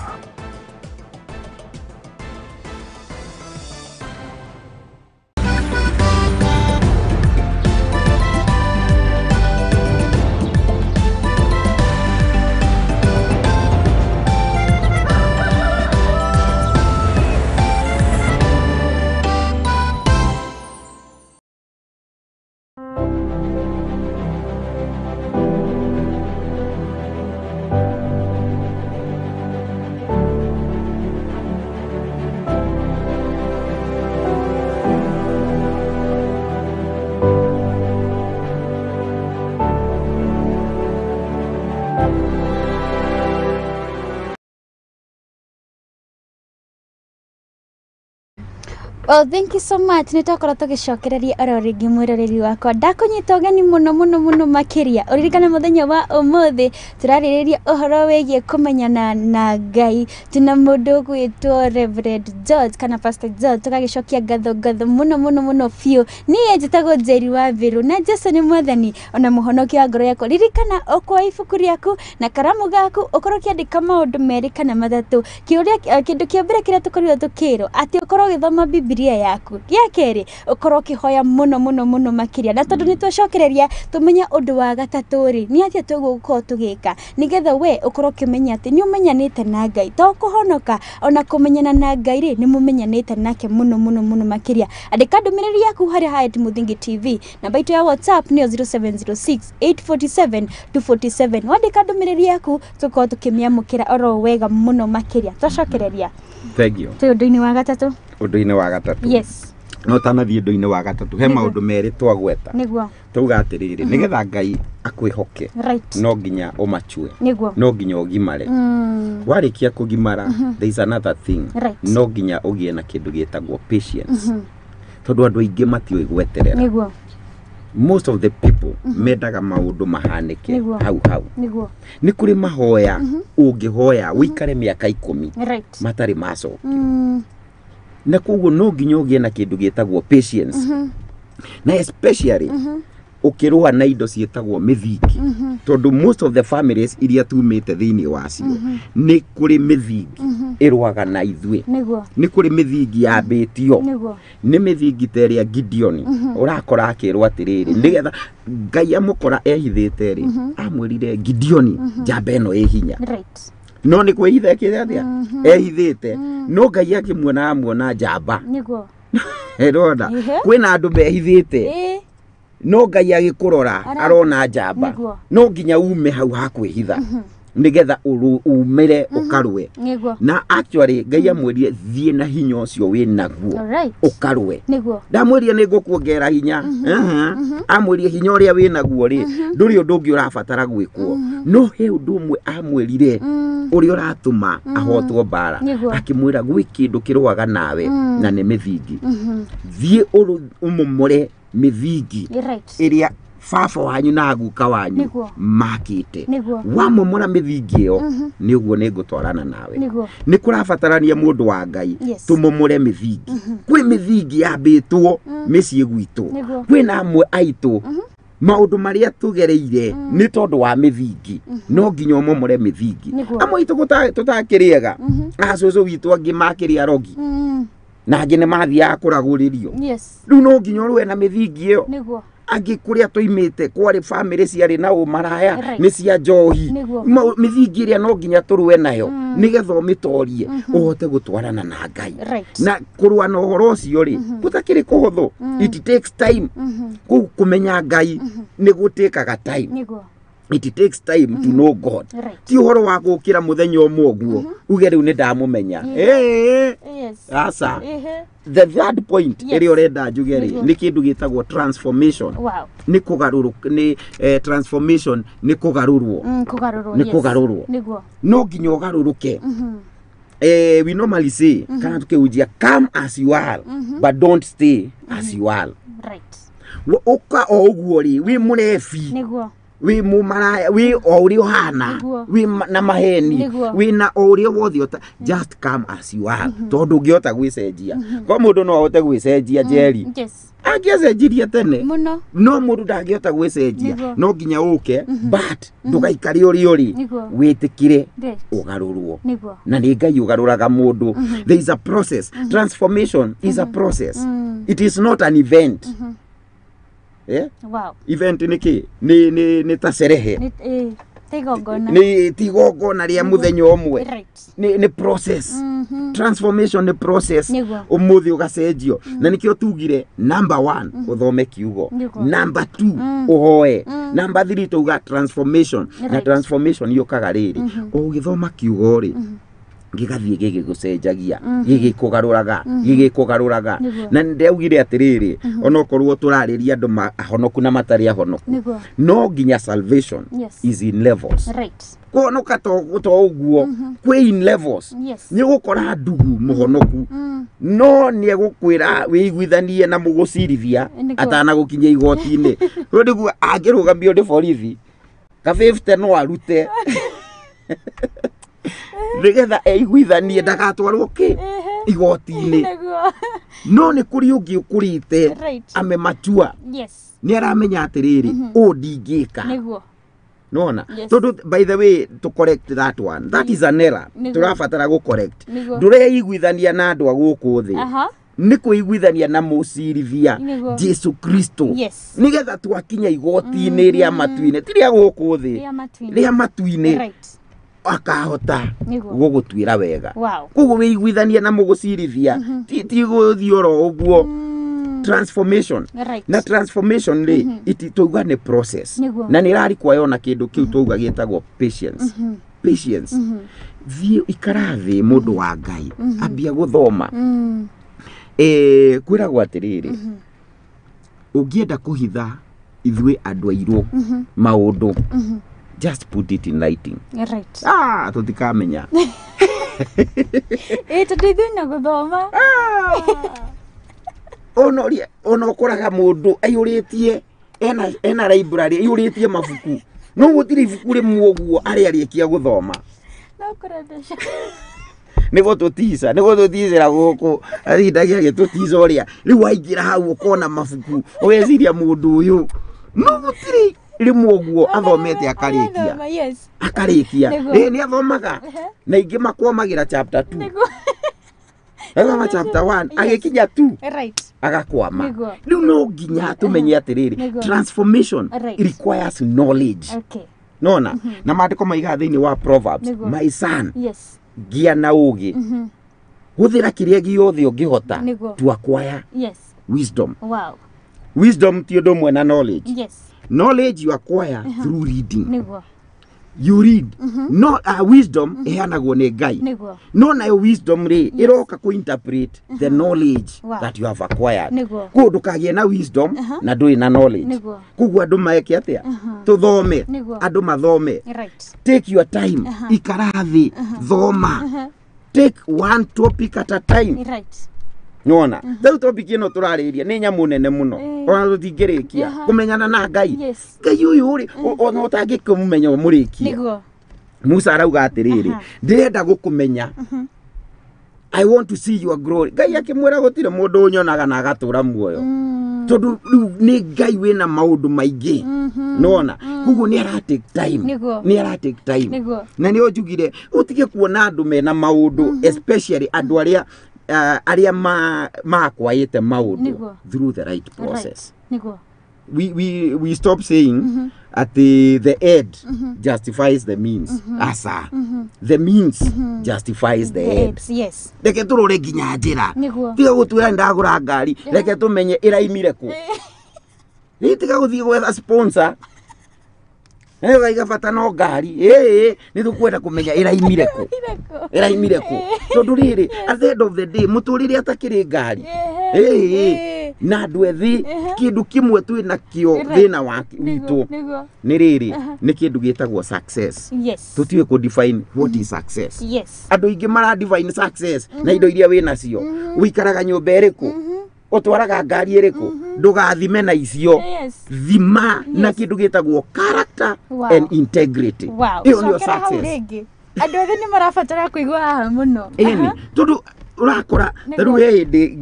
Well, thank you so much. Nĩtwakorwo tũgĩcokereria oro rĩngĩ mwĩroreri wakwa. Ndakũnyita ũgeni mũno mũno mũno makĩria. Ũririkane mũthenya wa ũmũthĩ tũrarĩrĩria ũhoro wĩgiĩ kũmenyana na Ngai. Tuna mũndũ ũgwĩtwo Reverend George kana Pastor George, tũgagĩcokia ngatho ngatho mũno mũno mũno biũ. Niĩ njĩtagwo Njeri wa Mbĩrũ na Jesũ nĩ mwathani ona mũhonokia wa ngoro yakwa. Ririkana ũkuoya ibuku rĩaku na karamu gaku ũkorwo ũkĩandĩka maũndũ merĩ kana matatũ. Kĩũria kĩndũ kĩa mbere kĩrĩa tũkorirwo tũkĩrwo atĩ ũkorwo ũgĩthoma Biblia yaku. Gĩa kerĩ ũkorwo ũkĩhoya mũno mũno mũno makĩria, na tondũ nĩtwacokereria tũmenye ũndũ wa gatatũ rĩ, nĩ atĩa tũgũkorwo tũgĩka nĩgetha we ũkorwo ũkĩmenya atĩ nĩ ũmenyanĩte na Ngai. To kũhonoka ona kũmenyana na Ngai rĩ, nĩ mũmenyanĩte nake mũno mũno mũno makĩria. Andĩka ndũmĩrĩri yaku harĩ Hyatt Mũthingi TV, namba itũ ya WhatsApp nĩyo 0706 847 247. Wandĩka ndũmĩrĩri yaku tũkorwo tũkĩmĩamũkĩra oro wega mũno makĩria. Twacokereria. Thank you. Twĩ ũndũ-inĩ wa gatatũ. Ũndũ-inĩ wa gatatũ. Yes. No tanathiĩ ũndũ-inĩ wa gatatũ he maũndũ merĩ twagweta. Nĩguo. Tauga atĩrĩrĩ, nĩgetha Ngai akwĩhoke no nginya ũmachue, no nginya ũgimare. Warĩkia kũgimara, there is another thing. No nginya ũgĩe na kĩndũ gĩtagwo patience. Tondũ andũ aingĩ matiũĩ gweterera. Nĩguo. Most of the people mendaga maũndũ mahanĩke hau hau. Nĩguo. Nĩ kũrĩ mahoya ũngĩhoya ũikare mĩaka 10 matarĩ macokio. Na koguo no nginya ũgĩe na kĩndũ gĩtagwo patience. Na especially ũkĩrũa na indo ciĩtagwo mĩthingi. Tondũ most of the families iria tumĩte thĩinĩ wacio nĩ kũrĩ mĩthingi ĩrũaga na ithuĩ. Nĩ kũrĩ mĩthingi yambĩtio. Nĩ mĩthingi ta ĩrĩa Gideon ũrakora akĩrwo atĩrĩrĩ, nĩgetha Ngai amũkora ehithĩte rĩ, amwĩrire Gideon njamba ĩno ĩ hinya. No nĩ kwĩhitha ekĩte atĩa? Ehithĩte. No Ngai akĩmuona amuona njamba. Nĩguo. Ĩrona kwĩna andũ mehithĩte. No Ngai agĩkũrora arona njamba. No nginya ume hau ha kwĩhitha nĩgetha umĩre ũkarũe. Na actually Ngai amwĩrire thiĩ na hinya ũcio wĩ naguo ũkarũe. Ndamwĩrire nĩ ngũkuongerera hinya. Amwĩrire hinya ũrĩa wĩ naguo rĩ, ndũrĩ ũndũ ũngĩ ũrabatara gwĩkwo. No he ũndũ ũmwe amwĩrire ũrĩa ũratũma ahotwo mbara. Akĩmwĩra gwĩ kĩndũ kĩrũaga nawe na nĩ mĩthingi. Thiĩ ũmomore mĩthingi ĩrĩa baba wanyu na guka wanyu makĩte. Wamomora mĩthingi ĩyo nĩ ũguo nĩ ngũtwarana nawe. Nĩ kũrabatarania mũndũ wa Ngai tũmomore mĩthingi. Kwĩ mĩthingi yambĩtwo mĩciĩ gwitũ, kwĩna amwe aitũ maũndũ marĩa tũgereire nĩ tondũ wa mĩthingi. No nginya ũmomore mĩthingi. Amwe aitũ tũtakĩrĩega, acũcũ witũ angĩ makĩrĩa rogi na angĩ nĩ mathiaga kũragũrĩrio. Rĩu no nginya ũrũe na mĩthingi ĩyo. Angĩ kũrĩa tũimĩte kwarĩ famĩlĩ ciarĩ na ũmaraya nĩ cia njohi. Mĩthingi ĩrĩa no nginya tũrũe nayo nĩgetha ũmĩtorie ũhote gũtwarana na Ngai. Na kũrũa na ũhoro ũcio rĩ, gũtakĩrĩ kũhũthũ. It takes time. Kũu kũmenya Ngai nĩ gũtĩkaga time. It takes time to know God. Ti ũhoro wa gũkĩra mũthenya ũmwe ũguo uge rĩu nĩ ndamũmenya. Aca. The third point ĩrĩa ũrenda njuge rĩ nĩ kĩndũ gĩtagwo transformation. Nĩ kũgarũrũka, nĩ transformation nĩ kũgarũrwo. Nĩ kũgarũrwo. No nginya ũgarũrũke. We normally say kana tukiujia come as you are, but don't stay as you are. Ũka o ũguo rĩ wĩ mũrebi, wĩ mũmaraya, wĩ o ũrĩa ũhana, wĩ na maheni, wĩ na o ũrĩa wothe, just come as you are. Tondũ ũngĩhota gwĩcenjia. Kwa mũndũ no ahote gwĩcenjia Njeri. Angĩacenjirie tene no mũndũ ndangĩhota gwĩcenjia, no nginya ũke, but ndũgaikare ũrĩa ũrĩ, wĩtĩkĩre ũgarũrwo. Na nĩ Ngai ũgarũraga mũndũ. There is a process. Transformation is a process. It is not an event. Event nĩ kĩ? Nĩ ta cerehe. Nĩ ti igongona rĩa mũthenya ũmwe. Nĩ process. Transformation nĩ process. Ũmũthĩ ũgacenjio. Na nĩkĩo tugire number 1 ũthome kiugo, number 2 ũhoe, number 3 tuga transformation. Na transformation yũkaga rĩrĩ ũgĩthoma kiugo rĩ gĩgathiĩ gĩgĩgũcenjagia, gĩgĩkũgarũraga, gĩgĩkũgarũraga. Na nĩndaugire atĩrĩrĩ, onokorwo tũrarĩria andũ ahonoku na matarĩ ahonoku, no nginya salvation is in levels. Kũhonoka to ũguo, kwĩ in levels. Nĩ ũgũkora ndugu mũhonoku, no nĩ egũkwĩra wĩiguithanie na mũgũcirithia atanagũkinyia igoti-inĩ. Rĩu nĩguo angĩrũgamio nĩ borithi, ka 50 no arute nĩgetha eiguithanie ndagatwarwo kĩ igoti-inĩ. No nĩ kũrĩ ũngĩ ũkũrĩte amematua, nĩ aramenya atĩrĩrĩ, ũũ ndingĩka. Nona tondũ by the way to correct that one, that is an error. Tũrabatara gũ correct. Ndũreiguithania na andũ a gũkũ thĩ, nĩ kwĩiguithania na mũcirithia Jesu Kristo, nĩgetha twakinya igoti-inĩ rĩa matu-inĩ, ti rĩa gũkũ thĩ, rĩa matu-inĩ, akahota gũgũtuĩra wega. Koguo wĩiguithanie na mũgũcirithia, ti gũthiĩ oro ũguo. Transformation. Na transformation rĩ tauga nĩ process, na nĩ ĩrarikwa ona kĩndũ kĩu tauga gĩtagwo patience. Patience. Thiĩ ikara thĩ mũndũ wa Ngai, ambia gũthoma. Kwĩragwo atĩrĩrĩ, ũngĩenda kũhitha ithuĩ andũ airũ maũndũ, just put it in writing. Tũtikamenya. Tondũ ithuĩ na gũthoma. Ona ũkoraga mũndũ aiyũrĩtie, ena library aiyũrĩtie mabuku, no gũtirĩ ibuku rĩmwe ũguo arĩa arĩkia gũthoma. Nĩ gũtũtica, nĩ gũtũticĩra gũkũ, atindagia agĩtũtica ũrĩa. Rĩu waingĩra hau ũkona mabuku, ũgeciria mũndũ ũyũ, no gũtirĩ rĩmwe ũguo athomete akarĩkia. Akarĩkia. Nĩ athomaga. Na ingĩ makwamagĩra chapter 2. Athoma chapter 1, agĩkinya 2. Agakwama. Rĩu no nginya tũmenye atĩrĩrĩ, transformation requires knowledge. Nona, na maandĩko maigaga thĩinĩ wa Proverbs, my son, gĩa na ũũgĩ, hũthĩra kĩrĩa gĩothe ũngĩhota to acquire wisdom. Wisdom ti ũndũ ũmwe na knowledge. Knowledge you acquire through reading. You read. No, wisdom iheanagwo nĩ Ngai. No nayo wisdom rĩ ĩroka kũ interpret the knowledge that you have acquired. Koguo ndũkagĩe na wisdom na ndũrĩ na knowledge. Koguo andũ meke atĩa? Tũthome. Andũ mathome. Take your time. Ikara thĩ, thoma. Take one topic at a time. Nona, rĩu topic ĩno tũrarĩria nĩ nyamũ nene mũno, ona tũtingĩrĩkia kũmenyana na Ngai. Ngai ũyũ rĩ, ona ũtangĩkĩmũmenya ũmũrĩkie. Musa arauga atĩrĩrĩ, ndĩrenda gũkũmenya. I want to see your glory. Ngai akĩmwĩra gũtirĩ mũndũ ũnyonaga na agatũra muoyo. Tondũ rĩu nĩ Ngai wĩna maũndũ maingĩ. Nona, koguo nĩ ara take time. Nĩ ara take time. Na nĩo njugire ũtige kuona andũ mena maũndũ, especially andũ arĩa arĩa makwaĩte maũndũ through the right process. We stop saying at the end justifies the means. Asa. The means justifies the end. Yes. Reke tũrore nginya njĩra. Tiga gũtwĩra ndagũra ngari, reke tũmenye ĩraimire kũ. Rĩu tiga gũthiĩ gwetha sponsor. Nayo gaiga bata no ngari ĩĩ nĩ tũkwenda kũmenya ĩraimire kũ ĩraimire kũ tondũ rĩrĩ at the end of the day mũtũrĩre atakĩrĩ ngari ĩĩ na andũ ethĩ kĩndũ kĩmwe twĩ nakĩo thĩna wa witũ nĩ rĩrĩ nĩ kĩndũ gĩtagwo success. Tũtiũĩ kũ define what is success. Andũ aingĩ mara define success na indo iria wĩ nacio. Ũikaraga nyũmba ĩrĩkũ, ũtwaraga ngari ĩrĩkũ, ndũgathime na icio. Thima na kĩndũ gĩtagwo character and integrity. Ĩyo nĩyo success. Andũ ethĩ nĩ marabatara kũigua haha mũno. Ĩni tondũ ũrakora ta rĩu he hĩndĩ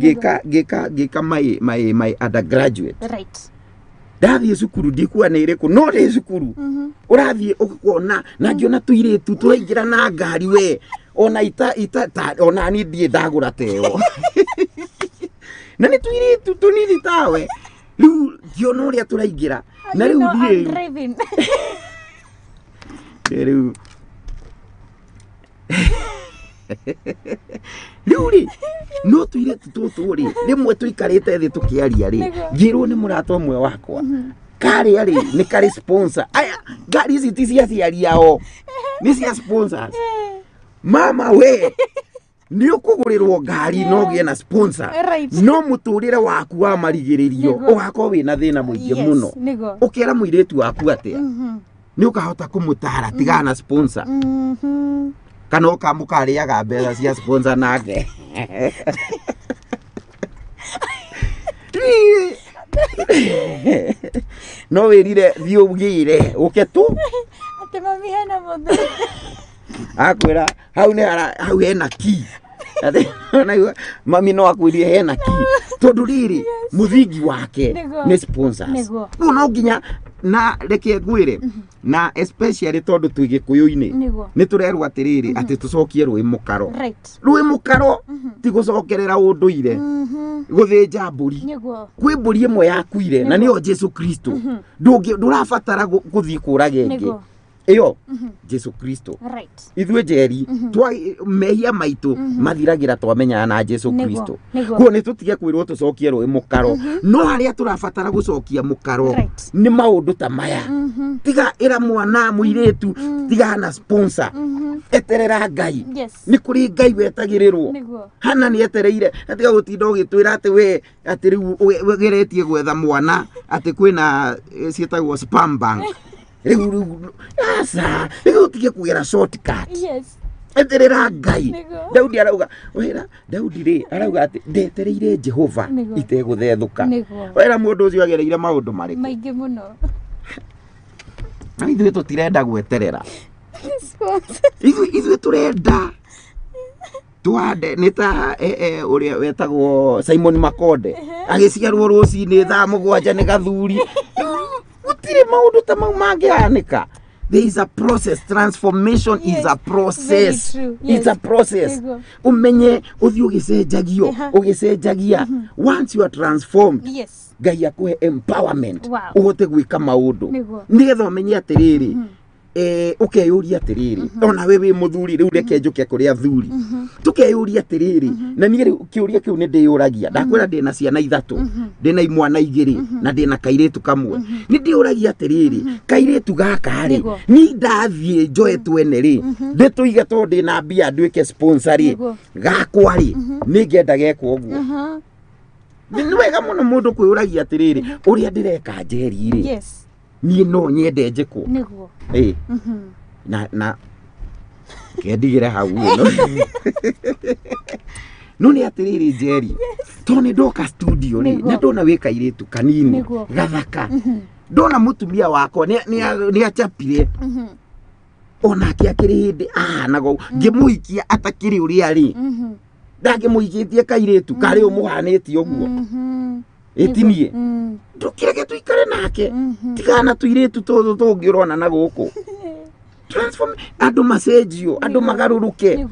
ngĩka my undergraduate. Right. Ndathiĩ cukuru ndikuwa nĩ ĩrĩkũ no ndĩ cukuru ũrathiĩ ũkona na ngĩona tũirĩtu tũraingĩra na ngari we ona ita ona niĩ ndiĩ ndagũra teo na nĩ tũirĩtu tũnini tawe rĩu ngĩona ũrĩa tũraingĩra na rĩu ndiĩ rĩu rĩu rĩ no tũirĩtu tũtũ rĩ rĩmwe tũikarĩte thĩ tũkĩaria rĩ ngĩrwo nĩ mũrata ũmwe wakwa karĩa rĩ nĩ karĩ sponsor. Aya ngari ici ti cia aciari ao nĩ cia sponsors. Mama we nĩ ũkũgũrĩrwo ngari no ũgĩe na sponsor no mũtũrĩre waku wa marigĩrĩrio ũgakorwo wĩna thĩna mũingĩ mũno. Ũkera mũirĩtu waku atĩa nĩ ũkahota kũmũtara tigana na sponsor kana ũkamũkarĩaga mbeca cia sponsor nake. No wĩrire thiĩ ũgĩre ũke tu atĩ mami hena mũthuri akwĩra hau nĩ hau hena ki mami no akwĩrire hena ki tondũ rĩrĩ mũthingi wake nĩ sponsors. Rĩu no nginya na reke ngwĩre na especially tondũ twĩ Gĩkũyũ-inĩ nĩ tũrerwo atĩrĩrĩ atĩ tũcokie rũĩ mũkaro. Rũĩ mũkaro ti gũcokerera ũndũire gũthĩnja mbũri. Kwĩ mbũri ĩmwe yakuire na nĩyo Jesu Kristo. Ndũrabatara gũthiĩ kũraga ĩngĩ ĩyo Jesu Kristo. Ithuĩ njeri mehia maitũ mathiragĩra twamenyana na Jesu Kristo. Kuo nĩ tũtige kwĩrwo tũcokie rũĩ mũkaro no harĩa tũrabatara gũcokia mũkaro nĩ maũndũ ta maya. Tiga ĩra mwana mũirĩtu tiga na sponsor eterera Ngai. Nĩ kũrĩ Ngai wetagĩrĩrwo. Hana nĩ etereire tiga gũtinda ũgĩtwĩra atĩ we atĩ rĩu ũgeretie gwetha mwana atĩ kwĩna ciĩtagwo spam bank. Rĩu aca rĩu ũtige kũgera shortcut. Eterera Ngai. Daudi arauga wĩra Daudi rĩ arauga atĩ ndetereire Jehova itegũthethũka. Wĩra mũndũ ũcio agereire maũndũ marĩkũ maingĩ mũno. Na ithuĩ tũtirenda gweterera. Ithuĩ tũrenda twande nĩ ta ũrĩa wetagwo Simon Makonde agĩciarwo rũcinĩ thaa 7 nĩ gathuri. Gũtirĩ maũndũ ta mau mangĩhanĩka. There is a process. Transformation is a process. It's a process. Umenye ũthiĩ ũgĩcenjagio ũgĩcenjagia. Once you are transformed, Ngai akũhe empowerment ũhote gwĩka maũndũ nĩgetha ũmenye atĩrĩrĩ ũkeyũria atĩrĩrĩ ona we wĩ mũthuri rĩu reke njũke kũrĩ athuri tũkeyũria atĩrĩrĩ na niĩ rĩu kĩũria kĩu nĩ ndĩyũragia ndakwĩra ndĩna ciana 3 ndĩna imwana 2 na ndĩna kairĩtu kamwe nĩ ndĩyũragia atĩrĩrĩ kairĩtu gaka rĩ ni ndathiĩ njoe twene rĩ ndĩtũige tondũ ndĩna mbia nduĩke sponsor rĩ gakwa rĩ nĩ ngenda gekwo ũguo. Nĩ wega mũno mũndũ kwĩyũragia atĩrĩrĩ ũrĩa ndĩreka njeri rĩ niĩ no nyende njĩkwo nĩguo na kendigĩre hau no no nĩ atĩrĩrĩ njeri tondũ nĩ ndoka studio rĩ na ndona wĩ kairĩtu kanini gathaka ndona mũtumia wakwa nĩ achapire onake akĩrĩ hĩndĩ ahanaga ngĩmũhikia atakĩrĩ ũrĩa rĩ ndangĩmũhikĩtie kairĩtu karĩ ũmũhanĩtie ũguo ĩtinie ndũkĩreke tũikare nake tigana tũirĩtu tũtũ tũngĩ ũrona na gũkũ transform andũ macenjio andũ magarũrũke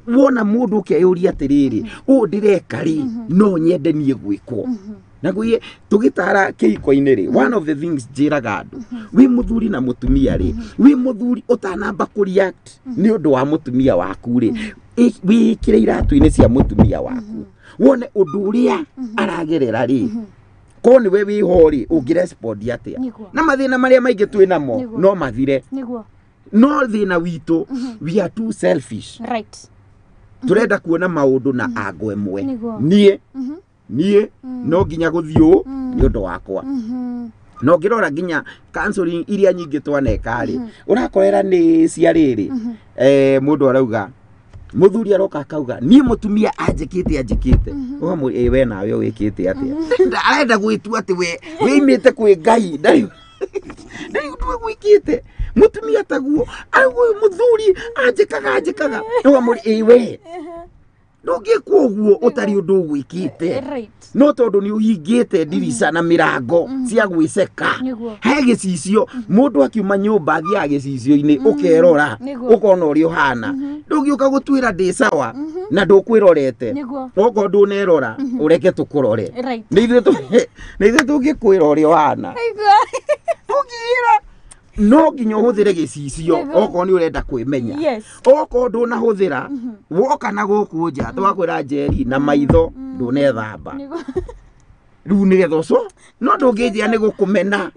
wona mũndũ ũkeyũria atĩrĩrĩ ũũ ndĩreka rĩ no nyende niĩ gwĩkwo na ngwĩre tũgĩtara kĩhiko-inĩ rĩ one of the things njĩraga andũ wĩ mũthuri na mũtumia rĩ wĩ mũthuri ũtanamba kũ react nĩ ũndũ wa mũtumia waku rĩ wĩĩkĩre iratũ-inĩ cia mũtumia waku wone ũndũ ũrĩa aragerera rĩ Ko nĩwe wĩho rĩ ũngĩrespond atĩa? Na mathĩna marĩa maingĩ twĩ namo no mathire. No thĩna witũ we are too selfish. Right. Turenda kuona maũndũ na ango ĩmwe. Niĩ niĩ no nginya gũthiĩ ũũ nĩ ũndũ wakwa. No ngĩrora nginya counseling iria nyingĩ twaneka rĩ ũrakorera nĩ cia rĩrĩ mũndũ arauga muthuri aroka akauga niĩ mũtumia anjĩkĩte anjĩkĩte ũkamwĩra we nawe wĩkĩte atĩa arenda gwĩtua atĩ we wĩimĩte kwĩ Ngai ndarĩ ndarĩ ũndũ gwĩkĩte mũtumia taguo arauga ũyũ mũthuri anjĩkaga anjĩkaga ũkamwĩra ĩ we ndũngĩkwo ũguo ũtarĩ ũndũ ũgwĩkĩte no tondũ nĩ ũhingĩte ndirica na mĩrango cia gwĩceka he gĩcicio mũndũ akiuma nyũmba athiaga gĩcicio-inĩ ũkerora ũkona ũrĩa ũhana ndũngĩũka gũtuĩra ndĩ sawa na ndũkwĩrorete okorwo ndũnerora ũreke tũkũrore nĩ ithuĩ tũngĩkwĩra ũrĩa ũhana ũngĩra no nginya ũhũthĩre gĩcicio okorwo nĩ ũrenda kwĩmenya okorwo ndũnahũthĩra woka na gũkũ nja twakwĩra Njeri na maitho ndũnethamba rĩu nĩgetha ũco no ndũngĩnjĩra nĩ gũkũmena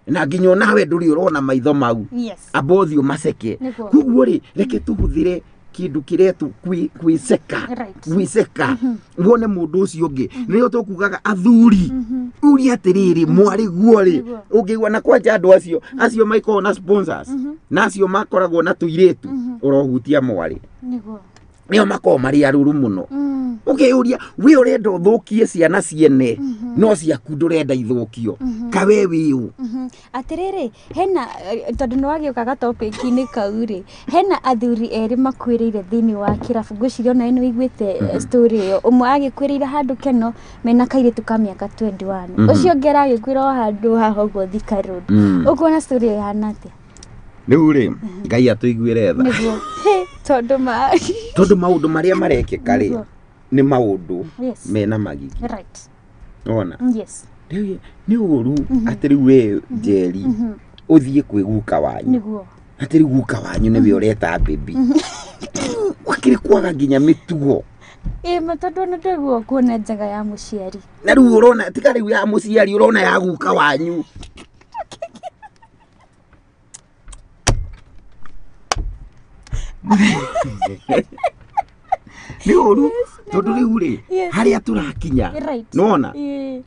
na nginya onawe ndũrĩ ũrona maitho mau amba ũthiĩ ũmaceke koguo rĩ reke tũhũthĩre kindu kiretu kwiceka gwiceka wone mundu ucio ungi nio tukugaga athuri uri atiriri mwari guo ri ungigwa na kwanja andu acio acio maikoragwo na sponsors na acio makoragwo na tuiritu urohutia mwari niguo nio makoragwo mari aruru muno ukiyuria we urenda uthukie ciana ciene no ciaku ndurenda ithukio kawe wiu atiriri hena tondu ni wagiukaga topic-ini kau ri hena athuri eri makuiriire thiini wa kirabu ngwiciria ona ni wiguite story iyo umwe agikuiriire handu keno mena kairitu ka miaka 21 ucio ungi aragikwira o handu haha uguo Thika Road ukuona story iyo ihana atia riu ri Ngai atuiguire tha niguo tondu ma tondu maundu maria marekeka ri ni maundu mena magigi right ona yes riu ni uru ati riu we Njeri uthie kwi guka wanyu niguo ati riu guka wanyu niwe ureta baby wakiri kwaga nginya mitugo ĩ ma tondu ona ndiguo kuona njaga ya muciari na riu urona tiga riu ya muciari urona ya guka wanyu ni uru tondu riu ri haria turakinya nona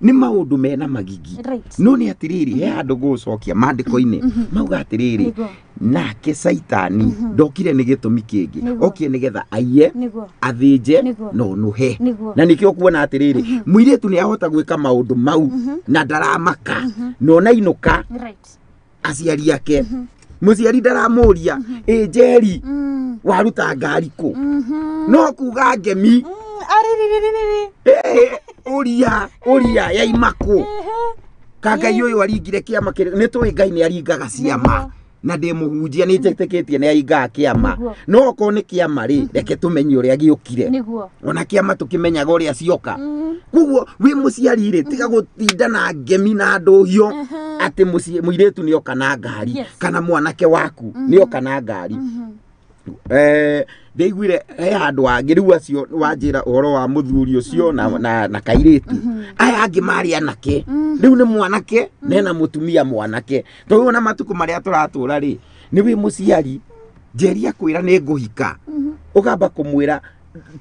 ni maundu mena magigi no ni atiriri he handu ngucokia mandiko-ini mauga atiriri nake Saitani ndokire ni gitumi kingi okire nigetha aiye athinje no nuhe na nikio kuona atiriri muiritu ni ahota gwika maundu mau na ndaramaka no na inuka aciari ake muciari ndaramuria ĩ Njeri waruta ngari kũ no kuga ngemi uria uria yaima kũ ka Ngai ũyũ aringire kĩama nĩ tũĩ Ngai nĩ aringaga ciama na ndĩ mũhunjia nĩ njĩtĩkĩtie nĩ aringaga kĩama no okorwo nĩ kĩama rĩ reke tũmenye ũrĩa gĩũkire ona kĩama tũkĩmenyaga ũrĩa cioka koguo wĩ mũciari rĩ tiga gũtinda na ngemi na ndũhio atĩ mũirĩtu nĩoka na ngari kana mwanake waku nĩoka na ngari ndaiguire he handũ hangĩ rĩu acio wanjĩra ũhoro wa mũthuri ũcio na kairĩtu aya angĩ marĩ anake rĩu nĩ mwanake nena mũtumia mwanake tondũ ona matukũ marĩa tũratũra rĩ nĩ wĩ mũciari Njeri akwĩra nĩ ngũhika ũkamba kũmwĩra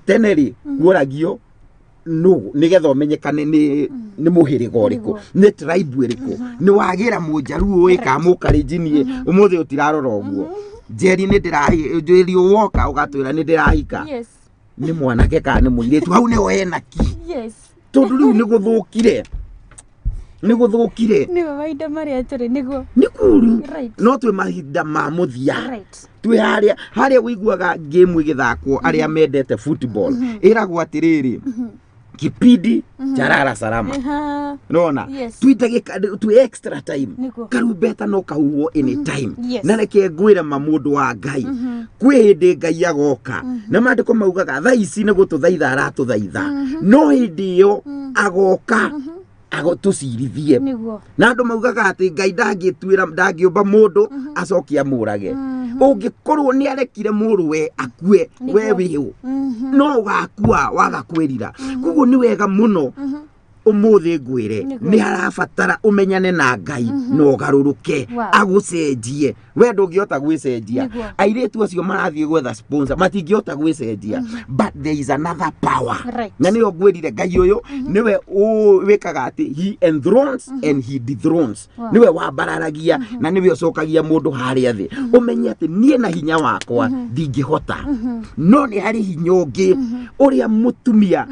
tene rĩ kuoragio no nigetha umenyekane ni muhiriga uriku ni tribe iriku ni wagira munjaruo ĩ ka mukarinjini umuthi utirarora uguo Njeri ni ndirahi Njeri woka ugatwira ni ndirahika ni mwanake ka ni muiritu hau ni wena ki tondu riu ni guthukire ni guthukire ni mahinda maria turi niguo ni kuru no twi mahinda ma muthia twi haria haria wiguaga game igithakwo aria mendete football iragwo atiriri kipindi charara salama nona twi ndagika twi extra time karumbeta no kahuhwo any time na reke ngwire ma mundu wa Ngai kwi hindi Ngai agoka na mandiko maugaga thaa ici ni gututhaitha aratuthaitha no hindi iyo agoka agotũcirithie na andũ maugaga atĩ Ngai ndangĩtuĩra ndangĩũmba mũndũ acoke amũrage ũngĩkorwo nĩ arekire mũrũwe akue we wĩũ no ũgakua waga kwĩrira koguo nĩ wega mũno Umuthi ngwire ni harabatara umenyane na Ngai no ugaruruke agucenjie. We ndungihota gwicenjia. Airitu acio marathie gwetha sponsor matingihota gwicenjia, but there is another power. Na niyo ngwirire Ngai uyu niwe wikaga ati he enthrones and he dethrones. Niwe wambararagia na niwe ucokagia mundu haria thi. Umenye ati nie na hinya wakwa ndingihota, no ni hari hinya ungi uria mutumia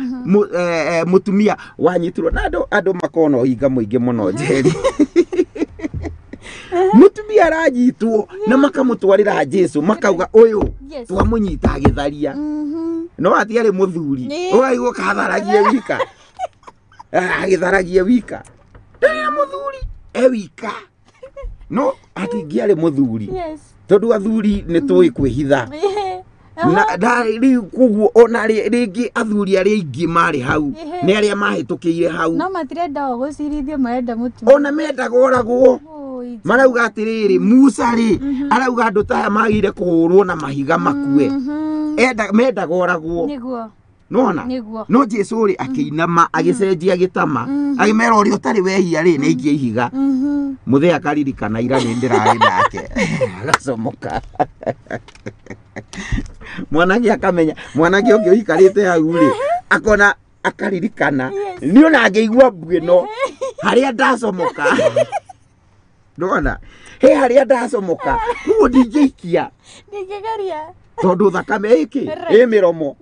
mutumia wanyitirwo na andu makona uhinga muingi muno njeri. Mutumia aranyitwo na makamutwarira Jesu makauga uyu twamunyita agitharia. No atiarĩ muthuri ugaigua katharagie wika, agitharagie wika ndarĩ muthuri e wika, no atingĩarĩ muthuri tondu athuri nĩ tũĩ kwĩhitha. Na rĩu koguo ona rĩngĩ athuri arĩa aingĩ marĩ hau nĩ arĩa mahĩtũkĩire hau, no matirenda gũcirithio, marenda mũtumia ona mendaga oragwo. Marauga atĩrĩrĩ, Musa rĩ arauga andũ ta aya magĩrĩire kũhũrwo na mahiga makue, mendaga oragwo. Nona no Jesu rĩ akĩinama agĩcenjia gĩtama agĩmera ũrĩa ũtarĩ wehia rĩ nĩ aikie ihiga. Mũthee akaririkana ira nĩ ndĩrarĩ nake agacomoka. Mwanake akamenya, mwanake ũngĩ ũikarĩte hau rĩ akona akaririkana nĩ ona angĩigua mbu ĩno harĩa ndacomoka. Ndona he harĩa ndacomoka koguo ndingĩikia, ndingĩgeria tondu thakame ĩkĩ ĩ mĩromo.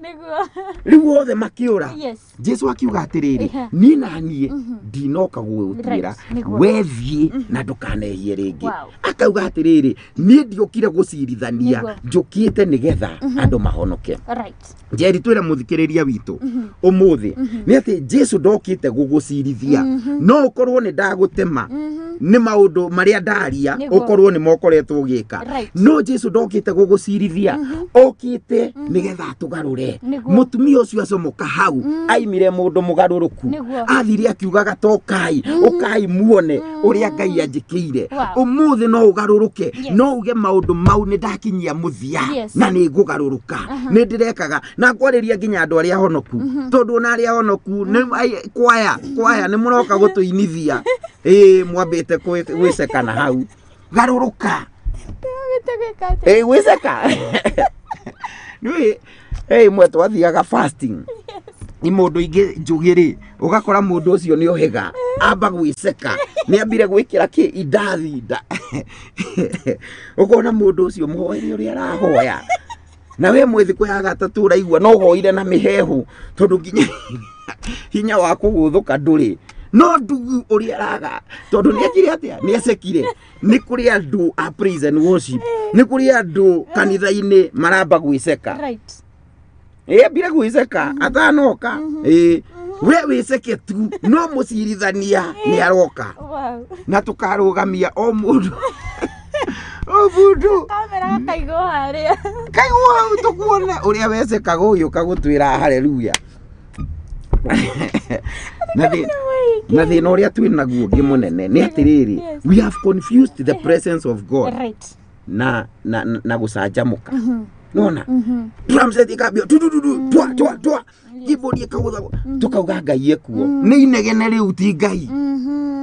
Rĩu othe makĩũra. Jesu akiuga atĩrĩrĩ, niĩ na niĩ ndinoka gũgũtuĩra, we thiĩ na ndũkanehie rĩngĩ. Akauga atĩrĩrĩ, niĩ ndiũkire gũcirithania, njũkĩte nĩgetha andũ mahonoke. Njeri twĩre mũthikĩrĩria witũ ũmũthĩ nĩ atĩ Jesu ndokĩte gũgũcirithia. No ũkorwo nĩ ndagũtema nĩ maũndũ marĩa ndaria, ũkorwo nĩ mokoretwo ũgĩka, no Jesu ndokĩte gũgũcirithia, okĩte nĩgetha atũgarũre. Mũtumia ũcio acomoka hau aimire mũndũ mũgarũrũku, athire akiugaga tokai ũkai muone ũrĩa Ngai anjĩkĩire. Ũmũthĩ no ũgarũrũke, no uge maũndũ mau nĩ ndakinyia mũthia na nĩ ngũgarũrũka, nĩ ndĩrekaga na ngwarĩria nginya andũ arĩa honoku, tondũ ona arĩa honoku nĩ kwaya kwaya nĩ mũroka gũtũinithia, ĩ mwambĩte gwĩcekana hau. Garũrũka, ĩ gwĩceka. Nĩ ĩ mwe twathiaga fasting ni mundu ingi njugi ri ugakora mundu ucio ni uhiga amba gwiceka ni ambire gwikira ki indathi nda ukona mundu ucio muhoere uria arahoya na we mwithi kwa ya gatatu uraigua no hoire na mihehu tondu nginya hinya wa kuguthuka nduri no ndugu uria araga tondu ni ekire atia ni ecekire ni kuri andu a praise and worship ni kuri andu kanitha-ini maramba gwiceka right. Ambire gwiceka atanoka we wiceke tu no mucirithania ni aroka na tukarugamia o mundu o mundu kamera gakaigwo haria kaigwo hau tukuona uria wecekaga ugiuka gutwira haleluya. Na thina uria twi naguo ngi munene ni atiriri, we have confused the presence of God right. na na na gucanjamuka nona drum set ikambio tu tu tu twa twa twa keyboard ikagutha tukauga Ngai ekuo ni inegene riu ti Ngai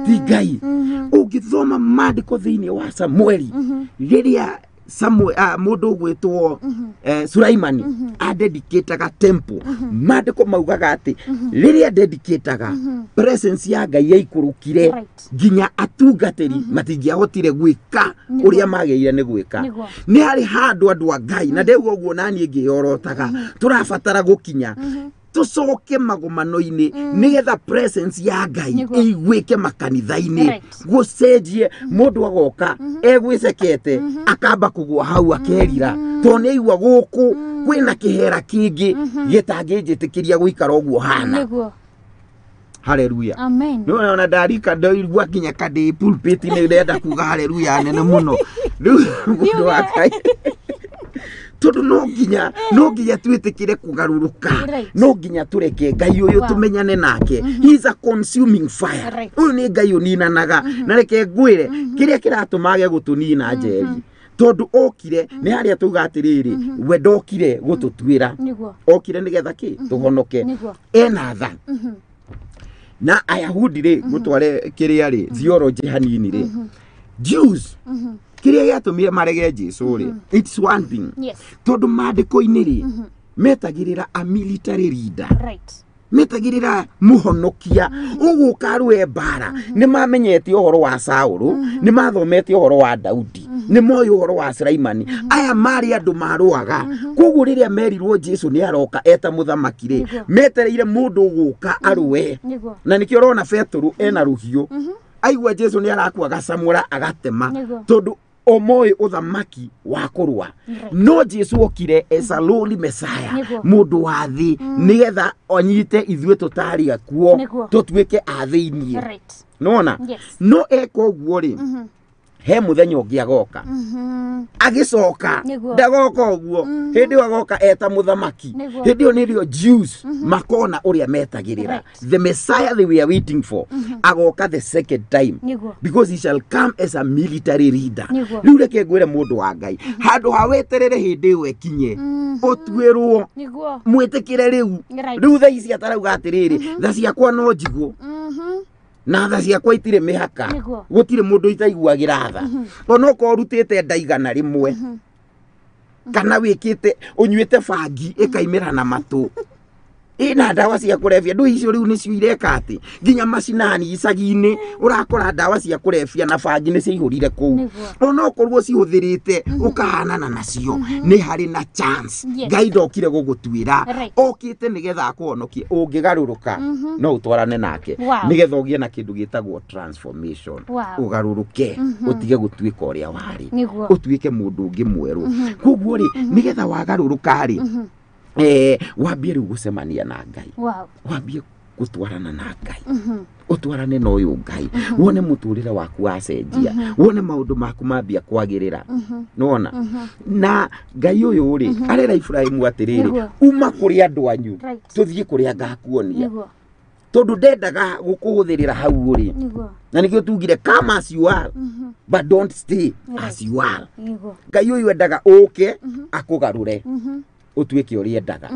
ti Ngai. Ungithoma maandiko thiini wa Samueli riria Samuel mundu gwitwo Sulaimani adedicataga temple maandiko maugaga ati riria dedicataga presence ya Ngai yaikurukire nginya atungatiri matingiahotire gwika uria mageire ni gwika. Ni hari handu andu a Ngai na ndeuga uguo nani ngiyorotaga turabatara gukinya tucoke magomano-inĩ nigetha presence ya Ngai ĩiguĩke makanitha-inĩ gucenjie mundu agoka egwicekete akamba kugwa hau akerira to nĩ aigua gũkũ kwĩna kĩhera kĩngĩ gĩtangĩnjĩtĩkĩria gũikara ũguo hana. Haleluya. Amen. No ona ndarika ndoigua nginya kandi pulpit nĩ ndenda kuga haleluya nene mũno rĩu mũndũ wa Ngai tondu no nginya twitikire kugaruruka no nginya tureke Ngai uyu tumenyane nake. He is a consuming fire. Uyu ni Ngai uninanaga na reke ngwire kiria kiratumage gutunina njeri tondu okire ni haria tuga atiriri we ndokire gututuira okire nigetha ki tuhonoke ena tha. Na Ayahudi rĩ gũtware kĩrĩa rĩ theology hanini rĩ Jews kĩrĩa gĩatũmire marege Jesu rĩ it's one thing. Tondũ maandĩko-inĩ rĩ metagĩrĩra a military leader. Metagĩrĩra mũhonokia ũgũka arũe mbara. Nĩ mamenyete ũhoro wa Saũlũ, nĩ mathomete ũhoro wa Daudi, nĩ moĩ ũhoro wa Sulaimani. Aya marĩ andũ marũaga. Koguo rĩrĩa merirwo Jesu nĩ aroka eta mũthamaki rĩ, metereire mũndũ ũgũka arũe. Na nĩkĩo ũrona Petero ena rũhiũ. Aigua Jesu nĩ arakua agacamũra agatema tondũ omoĩ ũthamaki wa kũrũa. No Jesu okire as a lowly Messiah, mũndũ wa thĩ, nĩgetha anyite ithuĩ tũtarĩ akuo tũtuĩke a thĩiniĩ. Nĩwona? No eka ũguo rĩ, he mũthenya ũngĩ agoka. Agĩcoka ndagoka ũguo, hĩndĩ ĩyo agoka eta mũthamaki. Hĩndĩ ĩyo nĩrĩo Jews makona ũrĩa metagĩrĩra. The Messiah they were waiting for agoka the second time, because he shall come as a military leader. Rĩu reke ngwĩre mũndũ wa Ngai, handũ ha weterere hĩndĩ ĩyo ĩkinye ũtuĩrwo mwĩtĩkĩre rĩu. Rĩu thaa ici atarauga atĩrĩrĩ, tha ciakwa no njigũ na tha ciakwa itirĩ mĩhaka, gũtirĩ mũndũ itaiguagĩra tha. Onokorwo ũrutĩte nda 100 kana wĩkĩte ũnyuĩte bangi ĩkaimĩra na matũ, ĩna ndawa cia kũrebia. Ndũ icio rĩu nĩcio ireka atĩ nginya macinani icagi-inĩ ũrakora ndawa cia kũrebia na bangi nĩ ciaihũrire kũu. Onokorwo cihũthĩrĩte ũkahanana nacio, nĩ harĩ na chance. Ngai ndokire gũgũtuĩra, okĩte nĩgetha akũhonokie. Ũngĩgarũrũka no ũtwarane nake nĩgetha ũgĩe na kĩndũ gĩtagwo transformation. Ũgarũrũke ũtige gũtuĩka ũrĩa warĩ, ũtuĩke mũndũ ũngĩ mwerũ. Koguo rĩ, nĩgetha wagarũrũka rĩ, wambie rĩu gũcemania na Ngai, wambie gũtwarana na Ngai, ũtwarane na ũyũ Ngai, wone mũtũrĩre waku wacenjia, wone maũndũ maku mambia kwagĩrĩra. Nĩwona? Na Ngai ũyũ rĩ arera Ibrahimu atĩrĩrĩ, uma kũrĩ andũ anyu tũthiĩ kũrĩa ngakuonia, tondũ ndendaga gũkũhũthĩrĩra hau ũrĩ. Na nĩkĩo tugire come as you are, but don't stay as you are. Ngai ũyũ endaga ũke akũgarũre ũtuĩke ũrĩa endaga.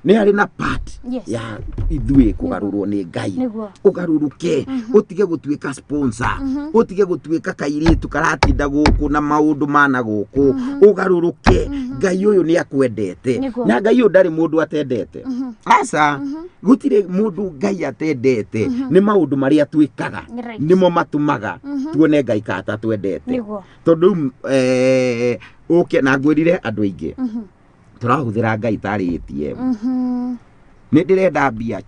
Nĩ harĩ na part ya ithuĩ kũgarũrwo nĩ Ngai. Ũgarũrũke, ũtige gũtuĩka sponsor, ũtige gũtuĩka kairĩtu karatinda gũkũ na maũndũ mana gũkũ. Ũgarũrũke, Ngai ũyũ nĩ akwendete. Na Ngai ũyũ ndarĩ mũndũ atendete. Aca, gũtirĩ mũndũ Ngai atendete. Nĩ maũndũ marĩa twĩkaga nĩmo matũmaga tuone Ngai ka atatwendete. Tondũ ũke na ngwĩrire andũ aingĩ tũrahũthĩra Ngai tarĩ ATM. Nĩ ndĩrenda mbia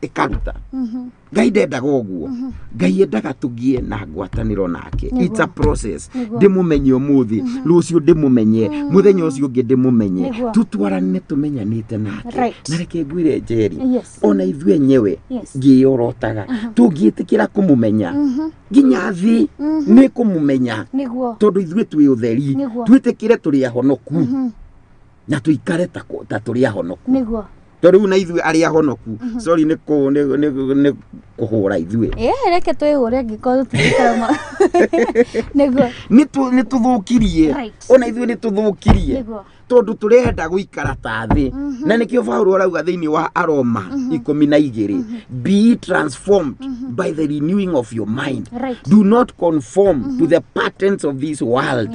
ĩkaruta. Ngai ndendaga ũguo. Ngai endaga tũgĩe na ngwatanĩro nake. It's a process. Ndĩmũmenye ũmũthĩ, rũciũ ndĩmũmenye, mũthenya ũcio ũngĩ ndĩmũmenye, tũtwarane tũmenyanĩte nake. Na reke ngwĩre Njeri, ona ithuĩ enyewe ngĩyorotaga tũngĩtĩkĩra kũmũmenya nginya thĩ nĩ kũmũmenya, tondũ ithuĩ twĩ ũtheri, twĩtĩkĩre tũrĩ ahonoku na tũikare ta tũrĩ ahonoku. Tondũ rĩu na ithuĩ arĩa ahonoku, sorry, nĩ kũhũra ithuĩ. Reke twĩhũre angĩkorwo tũtirĩ. Nĩ tũthũkirie, ona ithuĩ nĩ tũthũkirie, tondũ tũrenda gũikara ta thĩ. Na nĩkĩo Paũlũ arauga thĩinĩ wa Aroma 12, be transformed by the renewing of your mind. Do not conform to the patterns of this world.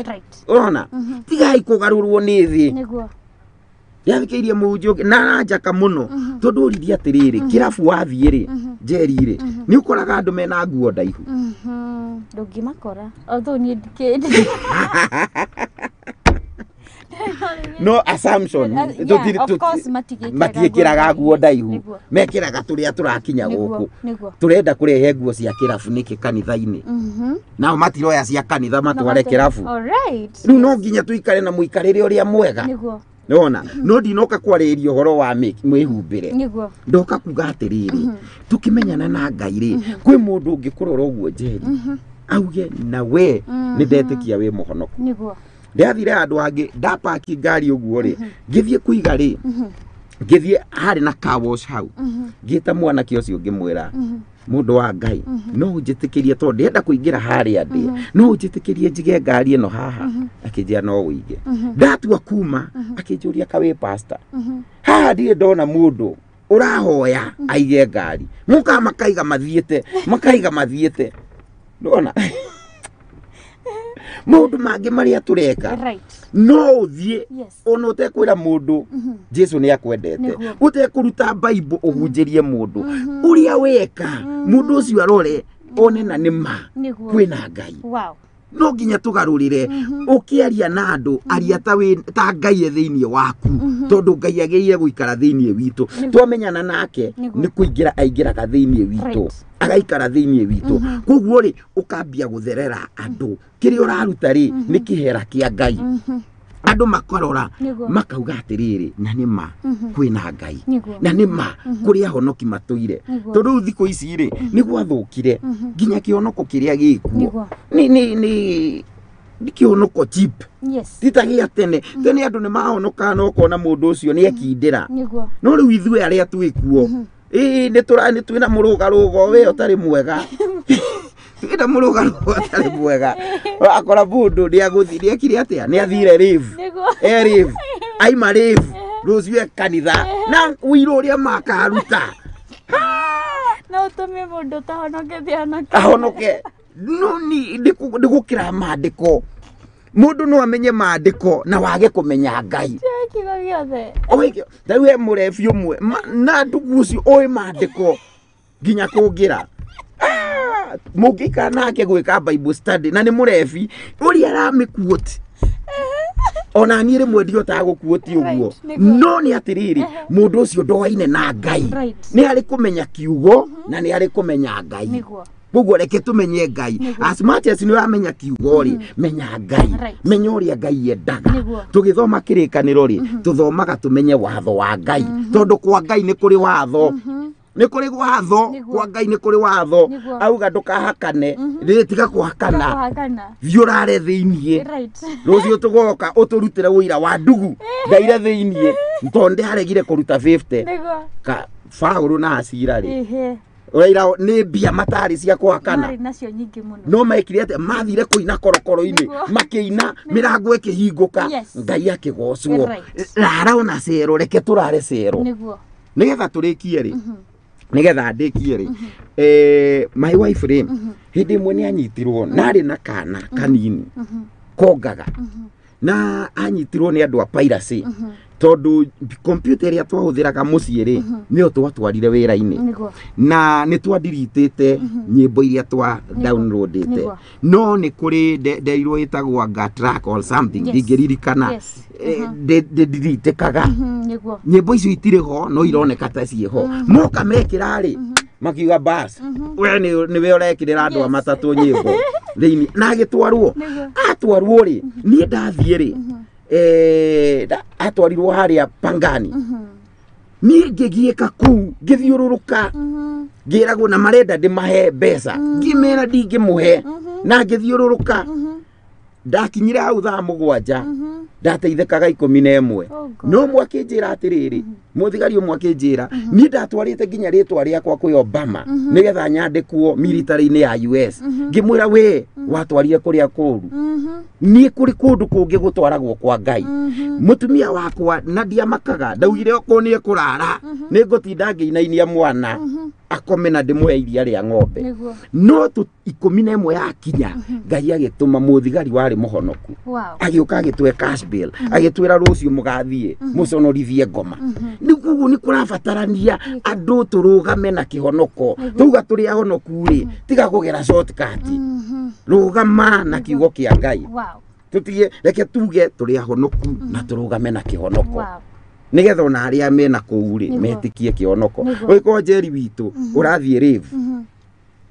Ũrona? Tigai kũgarũrwo nĩ thĩ. Yathikĩirie mũhunjia na aranjaka mũno, tondũ ũririe atĩrĩrĩ, kĩrabu wathiĩ rĩ, Njeri rĩ, nĩ ũkoraga andũ mena nguo ndaihu. Ndũngĩmakora. Although niĩ ndikĩndĩ. No assumption, matiĩkĩraga nguo ndaihu, mekĩraga tũrĩa tũrakinya gũkũ. Tũrenda kũrehe nguo cia kĩrabu nĩkĩ kanitha-inĩ? Nao matiroya cia kanitha matware kĩrabu. Rĩu no nginya tũikare na mũikarĩre ũrĩa mwega. Nĩwona? No ndinoka kwarĩrĩria ũhoro wa mwĩhumbĩre. Ndoka kuga atĩrĩrĩ, tũkĩmenyana na Ngai rĩ, kwĩ mũndũ ũngĩkũrora ũguo Njeri, auge na we nĩ ndetĩkia wĩ mũhonoku. Ndathire handũ hangĩ, ndapaki ngari ũguo rĩ, ngĩthiĩ kũiga rĩ, ngĩthiĩ harĩ na car wash hau, ngĩta mwanake ũcio ngĩmwĩra, mũndũ wa Ngai, no ũnjĩtĩkĩrie tondũ ndĩrenda kũingĩra harĩa ndĩ, no ũnjĩtĩkĩrie njige ngari ĩno haha? Akĩnjĩra no ũige. Ndatua kuma, akĩnjũria ka wĩ pastor? Haha ndirĩ ndona mũndũ Ũrahoya aige ngari. Muka makaiga mathiĩte, makaiga mathiĩte. Ndona. Maũndũ mangĩ marĩa tũreka. No ũthiĩ ona ũtekwĩra mũndũ Jesu nĩ akwendete. Ũtekũruta Bible ũhunjĩrie mũndũ. Ũrĩa weka mũndũ ũcio arore one na nĩ ma kwĩna Ngai. No nginya tugarurire ukiaria na andu aria ta ta Ngai thiini waku tondu Ngai ageire guikara thiini witu twamenyana nake ni kuingira aingiraga thiini witu agaikara thiini witu koguo ri ukambia gutherera andu kiria uraruta ri ni kihera kia Ngai andu makarora makauga atiriri na ni ma kwina Ngai na ni ma kuria honoki matuire tondu thiku ici ri ni gwathukire nginya kihonoko kiria gikuo ni kihonoko cheap titagia tene tene andu ni mahonoka no kona mundu ucio ni ekindira no riu ithuĩ aria twikuo ni tura ni twina murugarugo we utari mwega twina murugarugo utari mwega akora mundu ni aguthi ni ekire atia ni athire rave rave aima rave rucio kanitha na uiro uria makaruta no utumie mundu tahonoke ahonoke no ni ndigukira maandiko mundu no amenye maandiko na wage kumenya Ngai kigo giothe oige riu he murebi umwe na ndugu ucio oi maandiko nginya kungira mungikara nake gwika Bible study na ni murebi uria aramikuoti ona niĩ rĩmwe ndiotaga gũkuoti ũguo no nĩ atĩrĩrĩ mũndũ ũcio ndoaine na Ngai nĩ harĩ kũmenya kiugo na nĩ harĩ kũmenya Ngai koguo reke tumenye Ngai as much as ni uramenya kiugo ri menya Ngai menya uria Ngai endaga tugithoma kirikaniro ri tuthomaga tumenye watho wa Ngai tondu kwa Ngai ni kuri watho ni kuri watho kwa Ngai ni kuri watho auga ndukahakane ri tiga kuhakana thiĩ urare thiini rucio tugoka uturutire wira wa ndugu ndaire thiini tondu ndiaregire kuruta 50 ka Paũlũ na Sila ri uraira ni mbia matari cia kuhakana nacio nyingi muno no mekire atia mathire kuina korokoro-ini makiina mirango ikihinguka Ngai akigocwo rara ona cero reke turare cero nigetha turikie ri nigetha ndikie ri my wife ri hindi imwe ni anyitirwo nari na kana kanini kongaga na anyitirwo ni andu a piracy tondu computer iria twahuthiraga mucii ri nio twatwarire wira-ini na ni twadiritite nyimbo iria twa downloadite no ni kuri nderirwo itagwo anga track or something ndingiririkana ndiritikaga nyimbo icio itiri ho no ironeka ta ciĩho moka mekira ri makiuga bas we niwe urekirira andu a matatu nyimbo thiini na agitwarwo atwarwo ri nie ndathie ri atwarirwo haria Pangani ni ngigiika kuu ngithiururuka ngiragwo na marenda ndimahe mbeca ngimera ndingimuhe na ngithiururuka ndakinyire hau thaa 7 ndateithekaga 11 no mwakinjira atiriri muthigari umwe akinjira ni ndatwarite nginya ritwa riakwa kwi Obama nigetha nyandikwo military-ini ya US ngimwira we watwarire kuria kuru ni kuri kundu kungi gutwaragwo kwa Ngai mutumia wakwa na ndiamakaga ndaugire okorwo ni ekurara ni ngutinda ngiinainia mwana akome na ndimwe iria ria ng'ombe no tu 11 yakinya Ngai agituma muthigari wari muhonoku agiuka agitwe cash bill agitwira rucio mugathie muconorithie ngoma ni koguo ni kurabatarania andu turugame na kihonoko tuuga turi ahonoku ri tiga kugera shortcut rugama na kiugo kia Ngai tutige reke tuge turi ahonoku na turugame na kihonoko nigetha ona aria mena kuu ri metikie kihonoko ugikorwo Njeri witu urathie rave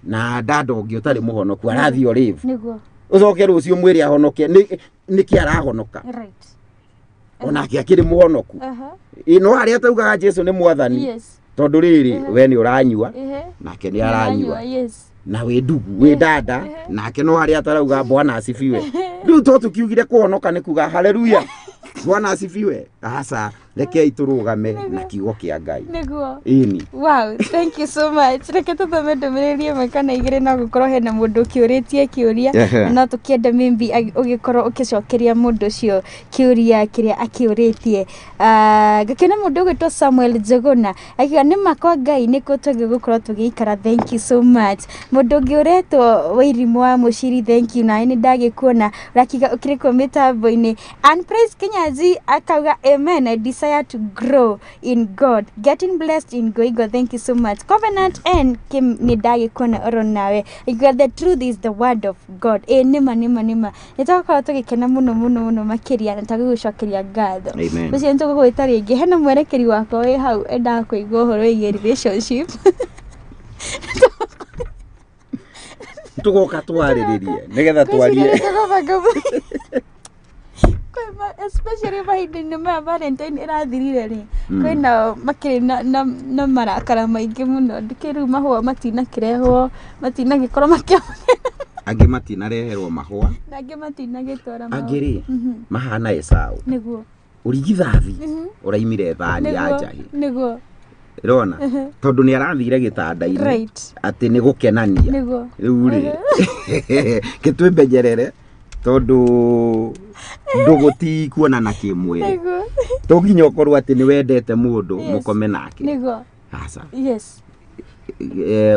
na dada ungi utari muhonoku arathie o rave ucoke rucio mwire ahonoke niki arahonoka onake akiri muhonoku no aria taugaga Jesu ni mwathani tondu riri we ni uranyua nake ni aranyua na we ndugu we dada nake no aria tarauga Bwana asifiwe riu to tukiugire kuhonoka ni kuga haleluya Bwana asifiwe. Asa Rekei tũrũgame na kiugo kĩa Ngai. Nĩguo. Ĩni. Wow, thank you so much. Reke tũthome ndũmĩrĩri ĩmwe kana igĩrĩ, no gũkorwo hena mũndũ ũkĩũrĩtie kĩũria, na no tũkĩende maybe ũgĩkorwo ũkĩcokeria mũndũ ũcio kĩũria kĩrĩa akĩũrĩtie. Ngakĩona mũndũ ũgwĩtwo Samuel Njuguna akiuga nĩ ma kwa Ngai nĩkuo twagĩrĩirwo gũkorwo tũgĩikara, thank you so much. Mũndũ ũngĩ ũretwo Wairimũ wa Mũciri, thank you, nawe nĩ ndagĩkuona ũrakiuga ũkĩrĩ kuo mĩtambo-inĩ. And Praise Kinyanjui akauga amen, I desire to grow in God, getting blessed in Goigo, thank you so much. Covenant N Kim nĩ ndagĩkuona oro nawe, akiuga the truth is the word of God. Ĩ nĩma nĩma nĩma, nĩ tũgũkorwo tũgĩkena mũno mũno mũno makĩria na tũgĩgũcokeria ngatho. Amen. Ũcio nĩ tũgũgwĩta rĩngĩ, hena mwerekeri wakwa wĩ hau endaga kũigua ũhoro wĩgiĩ relationship. Tũgoka twarĩrĩrie nĩgetha twarie. Especially mahinda-inĩ maya Valentine ĩrathirire rĩ, kwĩna makĩrĩ na marakara maingĩ mũno, ndikĩ rĩu mahũa matinakĩrehwo, matinagĩkorwo makĩamũkĩra, Angĩ matinareherwo mahũa, na angĩ matinagĩtwara mahũa. Angĩ rĩ mahana Esau. Nĩguo. Ũrigithathi ũraimire thani ya njahi. Nĩguo. Ĩrona tondũ nĩ arathire gĩtanda-inĩ atĩ nĩ gũkenania. Nĩguo. Rĩu rĩ gĩtwĩmenyerere tondũ ndũgũ ti kuonana kĩmwĩrĩ. Nĩguo. To nginya ũkorwo atĩ nĩ wendete mũndũ mũkome nake. Nĩguo. Aca. Yes.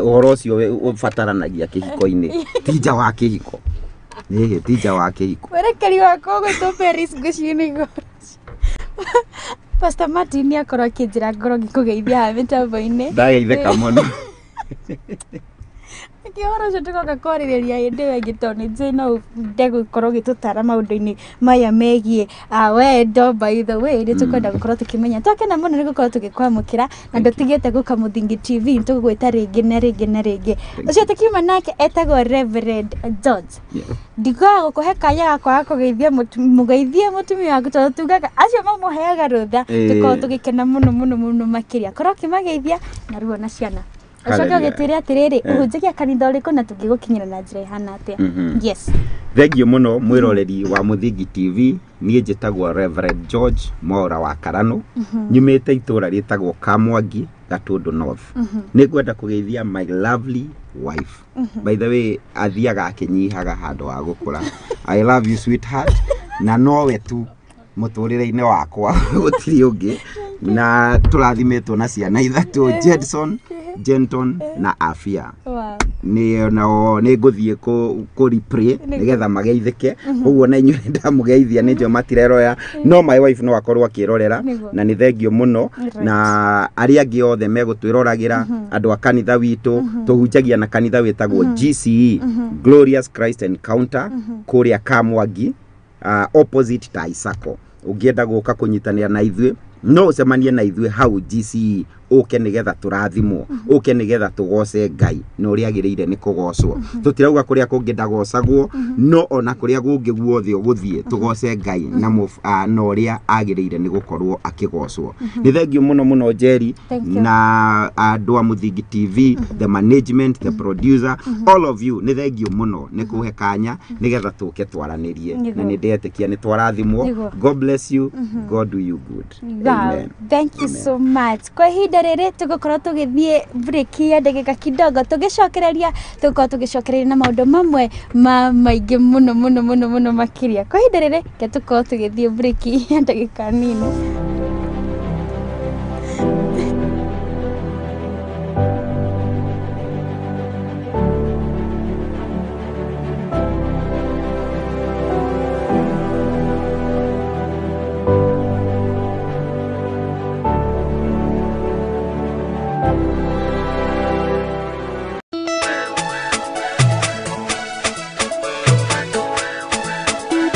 Ũhoro ũcio ũbataranagia kĩhiko-inĩ, ti nja wa kĩhiko. Ĩhĩ, ti nja wa kĩhiko. Mwerekeri wakwa ũgwĩtwo Peris ngwĩciria nĩguo Pastor Martin nĩ akorwo akĩnjĩra ngorwo ngĩkũgeithia haha mĩtambo-inĩ. Ndageithĩka mũno. Nĩkĩo ũhoro ũcio tũgoka kwarĩrĩria hĩndĩ ĩyo ĩngĩ, tondũ nĩ njũĩ no ũende gũkorwo ũgĩtũtara maũndũ-inĩ maya megiĩ wendo. By the way, nĩ tũkwenda gũkorwo tũkĩmenya, twakena mũno nĩ gũkorwo tũgĩkwamũkĩra na ndũtigĩte gũka Mũthingi TV, nĩ tũgũgwĩta rĩngĩ na rĩngĩ na rĩngĩ. Ũcio tũkiuma nake etagwo Reverend George. Ndikwaga gũkũhe kanya ga kwaga kũgeithia mũgeithie mũtumia waku, tondũ tugaga acio mamũheaga rũtha, tũkorwo tũgĩkena mũno mũno mũno makĩria. Korwo ũkĩmageithia na ruo na ciana. Ũcoke Hallelujah. ũgĩtwĩre atĩrĩrĩ, ũhunjagia kanitha ũrĩkũ na tũngĩgũkinyĩra na njĩra ĩhana atĩa? Yes. Thengiũ mũno mwĩroreri wa Mũthingi TV, niĩ njĩtagwo Reverend George Mwaura wa Karano, nyumĩte itũũra rĩtagwo Kamwangi, Gatũndũ North. Nĩ ngwenda kũgeithia my lovely wife. By the way, athiaga akĩnyihaga handũ ha gũkũra. I love you sweetheart, na nowe tu mũtũrĩre-inĩ wakwa, gũtirĩ ũngĩ. Na tũrathimĩtwo na ciana ithatũ, Jedson, Jenton na Afia. Wow. Nĩ nao nĩ ngũthiĩ kũ replay nĩgetha mageithĩke, ũguo na inyuĩ ndamũgeithia, nĩ njũĩ matireroya, no my wife no akorwo akĩrorera. Nĩguo. Na nĩ thengio mũno na arĩa angĩ othe megũtwĩroragĩra, andũ a kanitha witũ, tũhunjagia na kanitha wĩtagwo GCE, Glorious Christ Encounter, kũrĩa Kamwangi, opposite Taisako. Ũngĩenda gũka kũnyitanĩra na ithuĩ, no ũcemanie na ithuĩ hau GCE, ũke nĩgetha tũrathimwo, ũke nĩgetha tũgoce Ngai na ũrĩa agĩrĩire nĩ kũgocwo. Tũtirauga kũrĩa kũngĩ ndagocagwo, no ona kũrĩa kũngĩ guothe ũgũthiĩ tũgoce Ngai na na ũrĩa agĩrĩire nĩ gũkorwo akĩgocwo. Nĩ thengio mũno mũno Njeri Thank you. na andũ a Mũthingi TV, the management, the producer, all of you, nĩ thengio mũno nĩ kũhe kanya nĩgetha tũke twaranĩrie. Nĩguo. Na nĩ ndetĩkia nĩ twarathimwo. Nĩguo. God bless you. God do you good. Wow. Amen. Thank you so much. Kwa ihinda rĩrĩ tũgũkorwo tũgĩthiĩ break ya ndagĩka kidogo, tũgĩcokereria tũgũkorwo tũgĩcokereria na maũndũ mamwe ma maingĩ mũno mũno mũno mũno makĩria. Kwa ihinda rĩrĩ reke tũkorwo tũgĩthiĩ break ya ndagĩka nini.